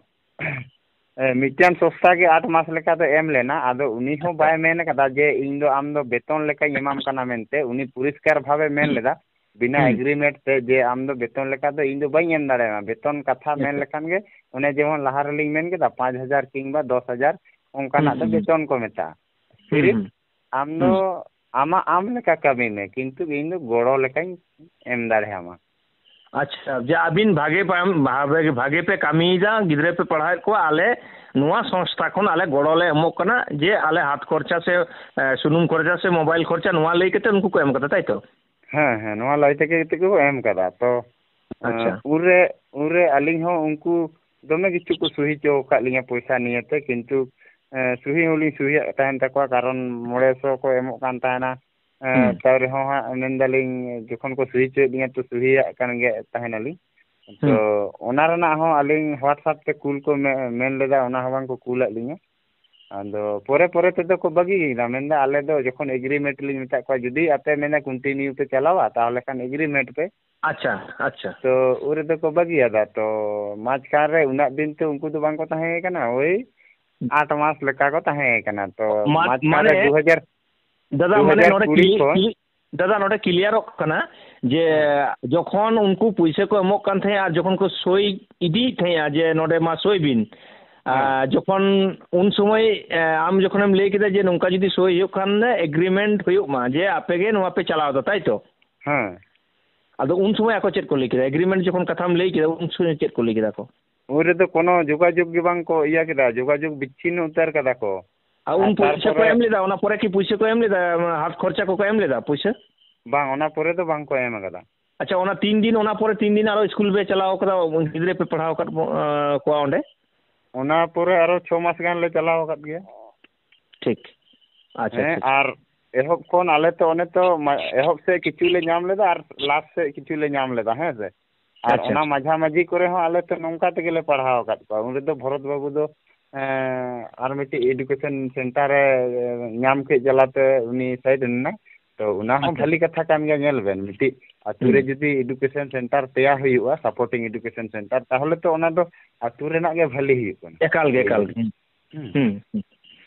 ᱮ, ᱢᱤᱫᱴᱮᱱ ᱥᱚᱝᱥᱛᱷᱟ ᱜᱮ ᱟᱴ ᱢᱟᱥ ᱞᱮᱠᱟ ᱫᱚ ᱮᱢ ᱞᱮᱱᱟ᱾ ᱟᱫᱚ ᱩᱱᱤ ᱦᱚᱸ ᱟᱪᱪᱷᱟ᱾ ᱵᱟᱭ ᱢᱮᱱ ᱠᱟᱫᱟ ᱡᱮ ᱤᱧ ᱫᱚ ᱟᱢ ᱫᱚ ᱵᱮᱛᱚᱱ ᱞᱮᱠᱟᱧ ᱮᱢᱟᱢ ᱠᱟᱱᱟ ᱢᱮᱱᱛᱮ᱾ ᱩᱱᱤ ᱯᱚᱨᱤᱥᱠᱟᱨ ᱵᱷᱟᱵᱮ ᱢᱮᱱ ᱦᱩᱸ᱾ ᱞᱮᱫᱟ, ᱵᱤᱱᱟ ᱦᱩᱸ᱾ ᱮᱜᱽᱨᱤᱢᱮᱱᱴ ᱛᱮ, ᱡᱮ ᱟᱢ ᱫᱚ ᱵᱮᱛᱚᱱ ᱞᱮᱠᱟ ᱫᱚ ᱤᱧ ᱫᱚ ᱵᱟᱹᱧ ᱮᱢ ᱫᱟᱲᱮᱭᱟᱢᱟ᱾ ᱵᱮᱛᱚᱱ ᱠᱟᱛᱷᱟ ᱢᱮᱱ ᱟᱪᱪᱷᱟ᱾ ᱞᱮᱠᱷᱟᱱ ᱜᱮ ᱚᱱᱮ ᱡᱮᱢᱚᱱ ᱞᱟᱦᱟ ᱨᱮᱞᱤᱧ ᱢᱮᱱ ᱠᱮᱫᱟ, ᱯᱟᱸᱪ ᱦᱟᱡᱟᱨ ᱠᱤᱝᱵᱟ ᱫᱚᱥ ᱦᱟᱡᱟᱨ, ᱚᱱᱠᱟᱱᱟᱜ ᱦᱩᱸ, ᱫᱚ ᱦᱩᱸ, ᱦᱩᱸ᱾ ᱵᱮᱛᱚᱱ ᱠᱚ ᱢᱮᱛᱟᱜᱼᱟ᱾ ᱦᱩᱸ, ᱥᱤᱨᱤᱯ ᱦᱩᱸ᱾ ᱟᱢ ᱫᱚ ᱦᱩᱸ᱾ ᱟᱢᱟᱜ ᱟᱢ ᱞᱮᱠᱟ ᱠᱟᱹᱢᱤ ᱢᱮ, ᱠᱤᱱᱛᱩ ᱤᱧ ᱫᱚ ᱜᱚᱲᱚ ᱞᱮᱠᱟᱧ ᱮᱢ ᱫᱟᱲᱮᱭᱟᱢᱟ᱾ ᱟᱪᱪᱷᱟ, ᱡᱮ ᱟᱹᱵᱤᱱ ᱵᱷᱟᱜᱮ ᱯᱮ, ᱵᱷᱟᱜᱮ, ᱵᱷᱟᱜᱮ ᱯᱮ ᱠᱟᱹᱢᱤᱭᱮᱫᱟ, ᱜᱤᱫᱽᱨᱟᱹ ᱯᱮ ᱯᱟᱲᱦᱟᱣᱮᱫ ᱠᱚᱣᱟ, ᱟᱞᱮ ᱱᱚᱣᱟ ᱥᱚᱝᱥᱛᱷᱟ ᱠᱷᱚᱱ ᱟᱞᱮ ᱜᱚᱲᱚ ᱞᱮ ᱮᱢᱚᱜ ᱠᱟᱱᱟ, ᱡᱮ ᱟᱞᱮ ᱦᱟᱛ ᱠᱷᱚᱨᱪᱟ ᱥᱮ, ᱮ, ᱥᱩᱱᱩᱢ ᱠᱷᱚᱨᱪᱟ ᱥᱮ ᱢᱳᱵᱟᱭᱤᱞ ᱠᱷᱚᱨᱪᱟ, ᱱᱚᱣᱟ ᱞᱟᱹᱭ ᱠᱟᱛᱮ ᱩᱱᱠᱩ ᱠᱚ ᱮᱢ ᱠᱟᱫᱟ, ᱛᱟᱭ ᱛᱚ? ᱦᱮᱸ, ᱦᱮᱸ, ᱱᱚᱣᱟ ᱞᱟᱹᱭ ᱛᱮᱜᱮ ᱠᱟᱛᱮ ᱠᱚ ᱮᱢ ᱠᱟᱫᱟ᱾ ᱛᱚ, ᱟᱪᱪᱷᱟ᱾ ᱮᱸ, ᱩᱱᱨᱮ, ᱩᱱᱨᱮ ᱟᱹᱞᱤᱧ ᱦᱚᱸ ᱩᱱᱠᱩ ᱫᱚᱢᱮ ᱠᱤᱪᱷᱩ ᱠᱚ ᱥᱩᱦᱤ ᱦᱚᱪᱚ ᱟᱠᱟᱫ ᱞᱤᱧᱟ ᱯᱚᱭᱥᱟ ᱱᱤᱭᱮᱛᱮ, ᱠᱤᱱᱛᱩ, ᱮᱸ, ᱥᱩᱦᱤ ᱦᱚᱸᱞᱤᱧ ᱥᱩᱦᱤᱭᱟᱜ ᱛᱟᱦᱮᱱ ᱛᱟᱠᱚᱣᱟ, ᱠᱟᱨᱚᱱ ᱢᱚᱬᱮ ᱥᱚ ᱠᱚ ᱮᱢᱚᱜ ᱠᱟᱱ ᱛᱟᱦᱮᱱᱟ᱾ ᱮᱸ, ᱦᱩᱸ᱾ ᱛᱟᱣ ᱨᱮᱦᱚᱸ ᱦᱟᱸᱜ ᱢᱮᱱᱫᱟᱞᱤᱧ, ᱡᱚᱠᱷᱚᱱ ᱠᱚ ᱥᱩᱦᱤ ᱦᱚᱪᱚᱭᱮᱫ ᱞᱤᱧᱟ ᱛᱚ ᱥᱩᱦᱤᱭᱟᱜ ᱠᱟᱱ ᱜᱮ ᱛᱟᱦᱮᱱᱟᱞᱤᱧ᱾ ᱛᱚ ᱦᱩᱸ᱾ ᱚᱱᱟ ᱨᱮᱱᱟᱜ ᱦᱚᱸ ᱟᱹᱞᱤᱧ WhatsApp ᱛᱮ ᱠᱩᱞ ᱠᱚ ᱢᱮ-, ᱢᱮᱱ ᱞᱮᱫᱟ, ᱚᱱᱟ ᱦᱚᱸ ᱵᱟᱝ ᱠᱚ ᱠᱩᱞᱟᱫ ᱞᱤᱧᱟ᱾ ᱟᱫᱚ ᱯᱚᱨᱮ ᱯᱚᱨᱮ ᱛᱮᱫᱚ ᱠᱚ ᱵᱟᱹᱜᱤ ᱠᱮᱫᱟ᱾ ᱢᱮᱱᱫᱟ, ᱟᱞᱮ ᱫᱚ ᱡᱚᱠᱷᱚᱱ ᱮᱜᱽᱨᱤᱢᱮᱱᱴ ᱞᱤᱧ ᱢᱮᱛᱟᱫ ᱠᱚᱣᱟ, ᱡᱩᱫᱤ ᱟᱯᱮ ᱢᱮᱱᱟ ᱠᱚᱱᱴᱤᱱᱤᱭᱩ ᱯᱮ ᱪᱟᱞᱟᱣᱟ, ᱛᱟᱦᱚᱞᱮ ᱠᱷᱟᱱ ᱮᱜᱽᱨᱤᱢᱮᱱᱴ ᱯᱮ᱾ ᱟᱪᱪᱷᱟ, ᱟᱪᱪᱷᱟ᱾ ᱛᱚ ᱩᱱ ᱨᱮᱫᱚ ᱠᱚ ᱵᱟᱹᱜᱤᱭᱟᱫᱟ᱾ ᱛᱚ ᱢᱟᱡᱷᱠᱷᱟᱱ ᱨᱮ ᱩᱱᱟᱹᱜ ᱫᱤᱱ ᱛᱚ ᱩᱱᱠᱩ ᱫᱚ ᱵᱟᱝ ᱠᱚ ᱛᱟᱦᱮᱸ ᱠᱟᱱᱟ, ᱳᱭ ᱟᱴ ᱢᱟᱥ ᱞᱮᱠᱟ ᱠᱚ ᱛᱟᱦᱮᱸ ᱠᱟᱱᱟ᱾ ᱛᱚ ᱢᱟ-, ᱢᱟᱡᱷᱠᱷᱟᱱ ᱨᱮ ᱢᱟᱱᱮ, ᱫᱩ ᱦᱟᱡᱟᱨ, ᱫᱟᱫᱟ, ᱢᱟᱱᱮ ᱱᱚᱰᱮ ᱫᱩ ᱦᱟᱡᱟᱨ ᱠᱩᱲᱤ ᱠᱩᱞᱤ, ᱠᱷᱚᱱ ᱠᱩᱞᱤ, ᱫᱟᱫᱟ, ᱱᱚᱰᱮ ᱠᱞᱤᱭᱟᱨᱚᱜ ᱠᱟᱱᱟ ᱡᱮ ᱦᱮᱸ᱾ ᱡᱚᱠᱷᱚᱱ ᱩᱱᱠᱩ ᱯᱩᱭᱥᱟᱹ ᱠᱚ ᱮᱢᱚᱜ ᱠᱟᱱ ᱛᱟᱦᱮᱸᱫ ᱟᱨ ᱡᱚᱠᱷᱚᱱ ᱠᱚ ᱥᱳᱭ ᱤᱫᱤᱭᱮᱫ ᱛᱟᱦᱮᱸᱫᱼᱟ ᱡᱮ ᱱᱚᱰᱮ ᱢᱟ ᱥᱳᱭ ᱵᱤᱱ, ᱦᱮᱸ᱾ ᱟᱨ ᱡᱚᱠᱷᱚᱱ ᱩᱱ ᱥᱚᱢᱚᱭ, ᱮ, ᱟᱢ ᱡᱚᱠᱷᱚᱱᱮᱢ ᱞᱟᱹᱭ ᱠᱮᱫᱟ ᱡᱮ ᱱᱚᱝᱠᱟ ᱡᱩᱫᱤ ᱥᱳᱭ ᱦᱩᱭᱩᱜ ᱠᱷᱟᱱ ᱮᱜᱽᱨᱤᱢᱮᱱᱴ ᱦᱩᱭᱩᱜ ᱢᱟ ᱡᱮ ᱟᱯᱮ ᱜᱮ ᱱᱚᱣᱟ ᱯᱮ ᱪᱟᱞᱟᱣ ᱮᱫᱟ, ᱛᱟᱭ ᱛᱚ? ᱦᱮᱸ᱾ ᱟᱫᱚ ᱩᱱ ᱥᱚᱢᱚᱭ ᱟᱠᱚ ᱪᱮᱫ ᱠᱚ ᱞᱟᱹᱭ ᱠᱮᱫᱟ? ᱮᱜᱽᱨᱤᱢᱮᱱᱴ ᱡᱚᱠᱷᱚᱱ ᱠᱟᱛᱷᱟᱢ ᱞᱟᱹᱭ ᱠᱮᱫᱟ, ᱩᱱ ᱥᱚᱢᱚᱭ ᱪᱮᱫ ᱠᱚ ᱞᱟᱹᱭ ᱠᱮᱫᱟ ᱠᱚ? ᱩᱱ ᱨᱮᱫᱚ ᱠᱳᱱᱳ ᱡᱳᱜᱟᱡᱳᱜᱽ ᱜᱮ ᱵᱟᱝ ᱠᱚ ᱤᱭᱟᱹ ᱠᱮᱫᱟ, ᱡᱳᱜᱟᱡᱳᱜᱽ ᱵᱤᱪᱪᱷᱤᱱᱱᱚ ᱩᱛᱟᱹᱨ ᱠᱟᱫᱟ ᱠᱚ᱾ ᱟᱨ ᱩᱱ ᱟᱨ ᱯᱚᱭᱥᱟ ᱠᱚ ᱛᱟᱨᱯᱚᱨᱮ ᱮᱢ ᱞᱮᱫᱟ? ᱚᱱᱟ ᱯᱚᱨᱮ ᱠᱤ ᱯᱚᱭᱥᱟ ᱠᱚ ᱮᱢ ᱞᱮᱫᱟ? ᱦᱟᱛ ᱠᱷᱚᱨᱪᱟ ᱠᱚᱠᱚ ᱮᱢ ᱞᱮᱫᱟ ᱯᱚᱭᱥᱟ? ᱵᱟᱝ, ᱚᱱᱟ ᱯᱚᱨᱮ ᱫᱚ ᱵᱟᱝ ᱠᱚ ᱮᱢ ᱟᱠᱟᱫᱟ᱾ ᱟᱪᱪᱷᱟ, ᱚᱱᱟ ᱛᱤᱱ ᱫᱤᱱ, ᱚᱱᱟ ᱯᱚᱨᱮ ᱛᱤᱱ ᱫᱤᱱ ᱟᱨᱚ ᱥᱠᱩᱞ ᱯᱮ ᱪᱟᱞᱟᱣ ᱠᱟᱫᱟ, ᱜᱤᱫᱽᱨᱟᱹ ᱯᱮ ᱯᱟᱲᱦᱟᱣ ᱟᱠᱟᱫ ᱠᱚ, ᱟᱸ, ᱠᱚᱣᱟ ᱚᱸᱰᱮ? ᱚᱱᱟ ᱯᱚᱨᱮ ᱟᱨᱚ ᱪᱷᱚ ᱢᱟᱥ ᱜᱟᱱ ᱞᱮ ᱪᱟᱞᱟᱣ ᱟᱠᱟᱫ ᱜᱮᱭᱟ᱾ ᱴᱷᱤᱠ᱾ ᱟᱪᱪᱷᱟ, ᱦᱮᱸ, ᱟᱪᱪᱷᱟ, ᱟᱪᱪᱷᱟ᱾ ᱟᱨ ᱮᱦᱚᱵ ᱠᱷᱚᱱ ᱟᱞᱮ ᱛᱚ ᱚᱱᱮ ᱛᱚ ᱢᱟ-, ᱮᱦᱚᱵ ᱥᱮᱫ ᱠᱤᱪᱷᱩ ᱞᱮ ᱧᱟᱢ ᱞᱮᱫᱟ ᱟᱨ ᱞᱟᱥᱴ ᱥᱮᱫ ᱠᱤᱪᱷᱩ ᱞᱮ ᱧᱟᱢ ᱞᱮᱫᱟ, ᱦᱮᱸ ᱥᱮ᱾ ᱟᱨ ᱟᱪᱪᱷᱟ, ᱚᱱᱟ ᱟᱪᱪᱷᱟ᱾ ᱢᱟᱡᱷᱟ ᱢᱟᱡᱷᱤ ᱠᱚᱨᱮ ᱦᱚᱸ ᱟᱞᱮ ᱛᱚ ᱱᱚᱝᱠᱟ ᱛᱮᱜᱮ ᱞᱮ ᱯᱟᱲᱦᱟᱣ ᱟᱠᱟᱫ ᱠᱚᱣᱟ᱾ ᱩᱱ ᱨᱮᱫᱚ ᱵᱷᱚᱨᱚᱛ ᱵᱟᱹᱵᱩ ᱫᱚ, ᱮᱸ, ᱟᱨ ᱢᱤᱫᱴᱤᱡ ᱮᱰᱩᱠᱮᱥᱚᱱ ᱥᱮᱱᱴᱟᱨ ᱮ ᱧᱟᱢ ᱠᱮᱫ ᱡᱟᱞᱟᱛᱮ ᱩᱱᱤ ᱥᱟᱭᱤᱰ ᱮᱱᱟᱭ᱾ ᱛᱚ ᱚᱱᱟ ᱦᱚᱸ ᱟᱪᱪᱷᱟ᱾ ᱵᱷᱟᱞᱤ ᱠᱟᱛᱷᱟ ᱠᱟᱱ ᱜᱮᱭᱟ᱾ ᱧᱮᱞ ᱵᱮᱱ, ᱢᱤᱫᱴᱤᱡ ᱟᱛᱳ ᱨᱮ ᱦᱩᱸ᱾ ᱡᱩᱫᱤ ᱮᱰᱩᱠᱮᱥᱚᱱ ᱥᱮᱱᱴᱟᱨ ᱛᱮᱭᱟᱨ ᱦᱩᱭᱩᱜᱼᱟ, ᱥᱟᱯᱳᱨᱴᱤᱝ ᱮᱰᱩᱠᱮᱥᱚᱱ ᱥᱮᱱᱴᱟᱨ, ᱛᱟᱦᱚᱞᱮ ᱛᱚ ᱚᱱᱟ ᱫᱚ ᱟᱛᱳ ᱨᱮᱱᱟᱜ ᱜᱮ ᱵᱷᱟᱞᱤ ᱦᱩᱭᱩᱜ ᱠᱟᱱᱟ᱾ ᱮᱠᱟᱞ ᱜᱮ, ᱮᱠᱟᱞ ᱜᱮ᱾ ᱦᱩᱸ᱾ ᱦᱩᱸ᱾ ᱦᱩᱸ, ᱦᱩᱸ᱾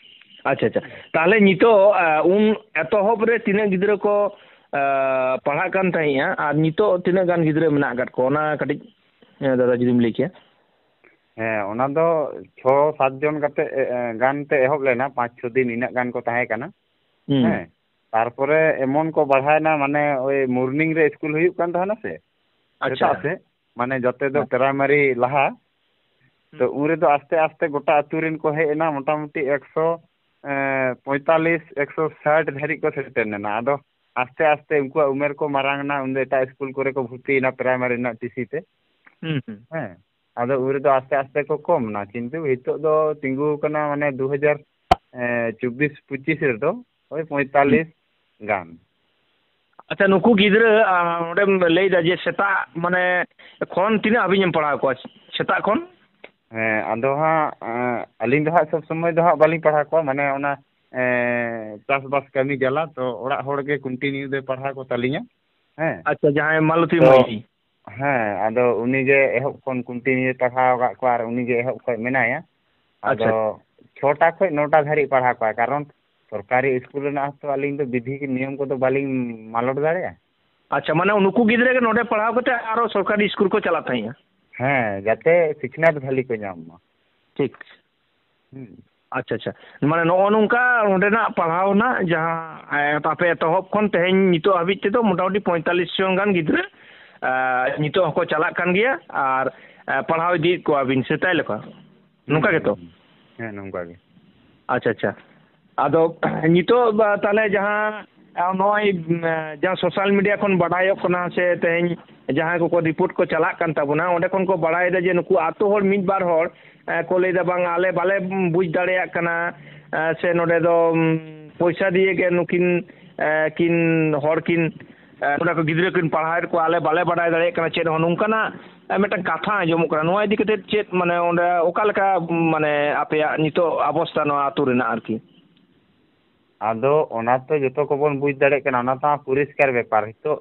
ᱟᱪᱪᱷᱟ, ᱟᱪᱪᱷᱟ᱾ ᱛᱟᱦᱚᱞᱮ ᱱᱤᱛᱚᱜ, ᱟ, ᱩᱱ ᱮᱛᱚᱦᱚᱵ ᱨᱮ ᱛᱤᱱᱟᱹᱜ ᱜᱤᱫᱽᱨᱟᱹ ᱠᱚ, ᱟ, ᱯᱟᱲᱦᱟᱜ ᱠᱟᱱ ᱛᱟᱦᱮᱸᱜᱼᱟ ᱟᱨ ᱱᱤᱛᱚᱜ ᱛᱤᱱᱟᱹᱜ ᱜᱟᱱ ᱜᱤᱫᱽᱨᱟᱹ ᱢᱮᱱᱟᱜ ᱟᱠᱟᱫ ᱠᱚᱣᱟ, ᱚᱱᱟ ᱠᱟᱹᱴᱤᱡ, ᱮ, ᱫᱟᱫᱟ ᱡᱩᱫᱤᱢ ᱞᱟᱹᱭ ᱠᱮᱭᱟ᱾ ᱦᱮᱸ, ᱚᱱᱟ ᱫᱚ ᱪᱷᱚ ᱥᱟᱛ ᱡᱚᱱ ᱠᱟᱛᱮ, ᱮ, ᱮ, ᱜᱟᱱ ᱛᱮ ᱮᱦᱚᱵ ᱞᱮᱱᱟ, ᱯᱟᱸᱪ ᱪᱷᱚ ᱫᱤᱱ ᱤᱱᱟᱹᱜ ᱜᱟᱱ ᱠᱚ ᱛᱟᱦᱮᱸ ᱠᱟᱱᱟ᱾ ᱦᱩᱸ᱾ ᱦᱮᱸ, ᱛᱟᱨᱯᱚᱨᱮ ᱮᱢᱚᱱ ᱠᱚ ᱵᱟᱲᱦᱟᱣᱮᱱᱟ, ᱢᱟᱱᱮ ᱳᱭ ᱢᱚᱨᱱᱤᱝ ᱨᱮ ᱥᱠᱩᱞ ᱦᱩᱭᱩᱜ ᱠᱟᱱ ᱛᱟᱦᱮᱱᱟ ᱥᱮ, ᱟᱪᱪᱷᱟ᱾ ᱥᱮᱛᱟᱜ ᱥᱮᱫ, ᱢᱟᱱᱮ ᱡᱚᱛᱮ ᱫᱚ ᱦᱮᱸ᱾ ᱯᱨᱟᱭᱢᱟᱨᱤ ᱞᱟᱦᱟ, ᱛᱚ ᱦᱩᱸ᱾ ᱩᱱ ᱨᱮᱫᱚ ᱟᱥᱛᱮ ᱟᱥᱛᱮ ᱜᱚᱴᱟ ᱟᱹᱛᱩ ᱨᱮᱱ ᱠᱚ ᱦᱮᱡ ᱮᱱᱟ, ᱢᱚᱴᱟᱢᱩᱴᱤ ᱮᱠᱥᱚ, ᱮᱸ, ᱯᱚᱸᱭᱛᱟᱞᱤᱥ, ᱮᱠᱥᱚ ᱥᱟᱴ ᱫᱷᱟᱹᱨᱤᱡ ᱠᱚ ᱥᱮᱴᱮᱨ ᱞᱮᱱᱟ᱾ ᱟᱫᱚ ᱟᱥᱛᱮ ᱟᱥᱛᱮ ᱩᱱᱠᱩᱣᱟᱜ ᱩᱢᱮᱨ ᱠᱚ ᱢᱟᱨᱟᱝ ᱮᱱᱟ, ᱩᱱᱫᱚ ᱮᱴᱟᱜ ᱥᱠᱩᱞ ᱠᱚᱨᱮ ᱠᱚ ᱵᱷᱚᱨᱛᱤᱭᱮᱱᱟ ᱯᱨᱟᱭᱢᱟᱨᱤ ᱨᱮᱱᱟᱜ ᱴᱤᱥᱤ ᱛᱮ᱾ ᱦᱩᱸ, ᱦᱩᱸ᱾ ᱦᱮᱸ, ᱟᱫᱚ ᱩᱱ ᱨᱮᱫᱚ ᱟᱥᱛᱮ ᱟᱥᱛᱮ ᱠᱚ ᱠᱚᱢ ᱮᱱᱟ, ᱠᱤᱱᱛᱩ ᱱᱤᱛᱚᱜ ᱫᱚ ᱛᱤᱸᱜᱩ ᱟᱠᱟᱱᱟ, ᱢᱟᱱᱮ, ᱫᱩ ᱦᱟᱡᱟᱨ, ᱮᱸ, ᱪᱚᱵᱵᱤᱥ ᱯᱚᱸᱪᱤᱥ ᱨᱮᱫᱚ ᱳᱭ ᱦᱩᱸ᱾ ᱯᱚᱸᱭᱛᱟᱞᱤᱥ ᱜᱟᱱ᱾ ᱟᱪᱪᱷᱟ, ᱱᱩᱠᱩ ᱜᱤᱫᱽᱨᱟᱹ, ᱟ, ᱱᱚᱰᱮᱢ ᱞᱟᱹᱭᱫᱟ ᱡᱮ ᱥᱮᱛᱟᱜ, ᱢᱟᱱᱮ, ᱠᱷᱚᱱ ᱛᱤᱱᱟᱹᱜ ᱦᱟᱹᱵᱤᱡ ᱮᱢ ᱯᱟᱲᱦᱟᱣ ᱠᱚᱣᱟ ᱥᱮᱛᱟᱜ ᱠᱷᱚᱱ? ᱦᱮᱸ, ᱟᱫᱚ ᱦᱟᱸᱜ, ᱮᱸ, ᱟᱹᱞᱤᱧ ᱫᱚ ᱦᱟᱸᱜ ᱥᱚᱵᱽ ᱥᱚᱢᱚᱭ ᱫᱚ ᱦᱟᱸᱜ ᱵᱟᱹᱞᱤᱧ ᱯᱟᱲᱦᱟᱣ ᱠᱚᱣᱟ, ᱢᱟᱱᱮ ᱚᱱᱟ, ᱮᱸ, ᱪᱟᱥᱵᱟᱥ ᱠᱟᱹᱢᱤ ᱡᱟᱞᱟ, ᱛᱚ ᱚᱲᱟᱜ ᱦᱚᱲ ᱜᱮ continue ᱫᱚᱭ ᱯᱟᱲᱦᱟᱣ ᱠᱚ ᱛᱟᱹᱞᱤᱧᱟ᱾ ᱦᱮᱸ᱾ ᱟᱪᱪᱷᱟ, ᱡᱟᱦᱟᱸᱭ ᱢᱟᱞᱚᱛᱤ ᱛᱚ, ᱢᱟᱹᱭ᱾ ᱦᱮᱸ, ᱟᱫᱚ ᱩᱱᱤ ᱜᱮ ᱮᱦᱚᱵ ᱠᱷᱚᱱ continue ᱯᱟᱲᱦᱟᱣ ᱟᱠᱟᱫ ᱠᱚᱣᱟ ᱟᱨ ᱩᱱᱤ ᱜᱮ ᱮᱦᱚᱵ ᱠᱷᱚᱱ ᱢᱮᱱᱟᱭᱟ᱾ ᱟᱪᱪᱷᱟ᱾ ᱟᱫᱚ ᱪᱷᱚᱴᱟ ᱠᱷᱚᱱ ᱱᱚᱴᱟ ᱫᱷᱟᱹᱨᱤᱡ ᱯᱟᱲᱦᱟᱣ ᱠᱚᱣᱟ, ᱠᱟᱨᱚᱱ ᱥᱚᱨᱠᱟᱨᱤ ᱥᱠᱩᱞ ᱨᱮᱱᱟᱜ ᱦᱚᱸᱛᱚ ᱟᱹᱞᱤᱧ ᱫᱚ ᱵᱤᱫᱷᱤ ᱱᱤᱭᱚᱢ ᱠᱚᱫᱚ ᱵᱟᱹᱞᱤᱧ ᱢᱟᱞᱚᱴ ᱫᱟᱲᱮᱭᱟᱜᱼᱟ᱾ ᱟᱪᱪᱷᱟ, ᱢᱟᱱᱮ ᱩᱱᱠᱩ ᱜᱤᱫᱽᱨᱟᱹ ᱜᱮ ᱱᱚᱰᱮ ᱯᱟᱲᱦᱟᱣ ᱠᱟᱛᱮ ᱟᱨᱚ ᱥᱚᱨᱠᱟᱨᱤ ᱥᱠᱩᱞ ᱠᱚ ᱪᱟᱞᱟᱜ ᱛᱟᱦᱮᱸᱜᱼᱟ? ᱦᱮᱸ, ᱡᱟᱛᱮ ᱥᱤᱠᱷᱱᱟᱹᱛ ᱵᱷᱟᱞᱤ ᱠᱚ ᱧᱟᱢ ᱢᱟ᱾ ᱴᱷᱤᱠ᱾ ᱦᱩᱸ᱾ ᱟᱪᱪᱷᱟ, ᱟᱪᱪᱷᱟ᱾ ᱢᱟᱱᱮ ᱱᱚᱜᱼᱚ ᱱᱚᱝᱠᱟ ᱚᱸᱰᱮᱱᱟᱜ ᱯᱟᱲᱦᱟᱣ ᱨᱮᱱᱟᱜ ᱡᱟᱦᱟᱸ, ᱮ, ᱟᱯᱮ ᱮᱛᱚᱦᱚᱵ ᱠᱷᱚᱱ ᱛᱮᱦᱮᱧ ᱱᱤᱛᱚᱜ ᱦᱟᱹᱵᱤᱡ ᱛᱮᱫᱚ ᱢᱚᱴᱟᱢᱩᱴᱤ ᱯᱚᱸᱭᱛᱟᱞᱞᱤᱥ ᱡᱚᱱ ᱜᱟᱱ ᱜᱤᱫᱽᱨᱟᱹ, ᱮ, ᱱᱤᱛᱚᱜ ᱦᱚᱸᱠᱚ ᱪᱟᱞᱟᱜ ᱠᱟᱱ ᱜᱮᱭᱟ ᱟᱨ, ᱮ, ᱯᱟᱲᱦᱟᱣ ᱤᱫᱤᱭᱮᱫ ᱠᱚᱣᱟ ᱵᱤᱱ, ᱥᱮ ᱛᱟᱭ ᱞᱮᱠᱟ? ᱱᱚᱝᱠᱟ ᱜᱮᱛᱚ? ᱦᱩᱸ, ᱦᱩᱸ᱾ ᱦᱮᱸ, ᱱᱚᱝᱠᱟ ᱜᱮ᱾ ᱟᱪᱪᱷᱟ, ᱟᱪᱪᱷᱟ᱾ ᱟᱫᱚ ᱱᱤᱛᱚᱜ ᱵᱟ-, ᱛᱟᱦᱞᱮ ᱡᱟᱦᱟᱸ, ᱟ, ᱱᱚᱜᱼᱚᱭ, ᱩᱢ, ᱡᱟᱦᱟᱸ social media ᱠᱷᱚᱱ ᱵᱟᱰᱟᱭᱚᱜ ᱠᱟᱱᱟ ᱥᱮ ᱛᱮᱦᱮᱧ ᱡᱟᱦᱟᱸᱭ ᱠᱚᱠᱚ report ᱠᱚ ᱪᱟᱞᱟᱜ ᱠᱟᱱ ᱛᱟᱵᱚᱱᱟ, ᱚᱸᱰᱮ ᱠᱷᱚᱱ ᱠᱚ ᱵᱟᱲᱟᱭᱮᱫᱟ ᱡᱮ ᱱᱩᱠᱩ ᱟᱛᱳ ᱦᱚᱲ ᱢᱤᱫ ᱵᱟᱨ ᱦᱚᱲ, ᱮ, ᱠᱚ ᱞᱟᱹᱭᱫᱟ, "ᱵᱟᱝ, ᱟᱞᱮ ᱵᱟᱞᱮ ᱵᱩᱡᱽ ᱫᱟᱲᱮᱭᱟᱜ ᱠᱟᱱᱟ, ᱮ, ᱥᱮ ᱱᱚᱰᱮ ᱫᱚ, ᱩᱢ, ᱯᱚᱭᱥᱟ ᱫᱤᱭᱮ ᱜᱮ ᱱᱩᱠᱤᱱ, ᱮ, ᱠᱤᱱ ᱦᱚᱲ ᱠᱤᱱ, ᱮ, ᱱᱚᱰᱮ ᱠᱚ ᱜᱤᱫᱽᱨᱟᱹ ᱠᱤᱱ ᱯᱟᱲᱦᱟᱣᱮᱫ ᱠᱚᱣᱟ, ᱟᱞᱮ ᱵᱟᱞᱮ ᱵᱟᱰᱟᱭ ᱫᱟᱲᱮᱭᱟᱜ ᱠᱟᱱᱟ ᱪᱮᱫ ᱦᱚᱸ", ᱱᱚᱝᱠᱟᱱᱟᱜ, ᱮ, ᱢᱤᱫᱴᱟᱝ ᱠᱟᱛᱷᱟ ᱟᱸᱡᱚᱢᱚᱜ ᱠᱟᱱᱟ᱾ ᱱᱚᱣᱟ ᱤᱫᱤ ᱠᱟᱛᱮ ᱪᱮᱫ, ᱢᱟᱱᱮ, ᱚᱸᱰᱮ ᱚᱠᱟ ᱞᱮᱠᱟ, ᱢᱟᱱᱮ, ᱟᱯᱮᱭᱟᱜ ᱱᱤᱛᱚᱜ ᱚᱵᱚᱥᱛᱟ ᱱᱚᱣᱟ ᱟᱛᱳ ᱨᱮᱱᱟᱜ ᱟᱨᱠᱤ? ᱟᱫᱚ ᱚᱱᱟ ᱛᱚ ᱡᱚᱛᱚ ᱠᱚᱵᱚᱱ ᱵᱩᱡᱽ ᱫᱟᱲᱮᱭᱟᱜ ᱠᱟᱱᱟ, ᱚᱱᱟ ᱛᱚ ᱯᱚᱨᱤᱥᱠᱟᱨ ᱵᱮᱯᱟᱨ᱾ ᱱᱤᱛᱚᱜ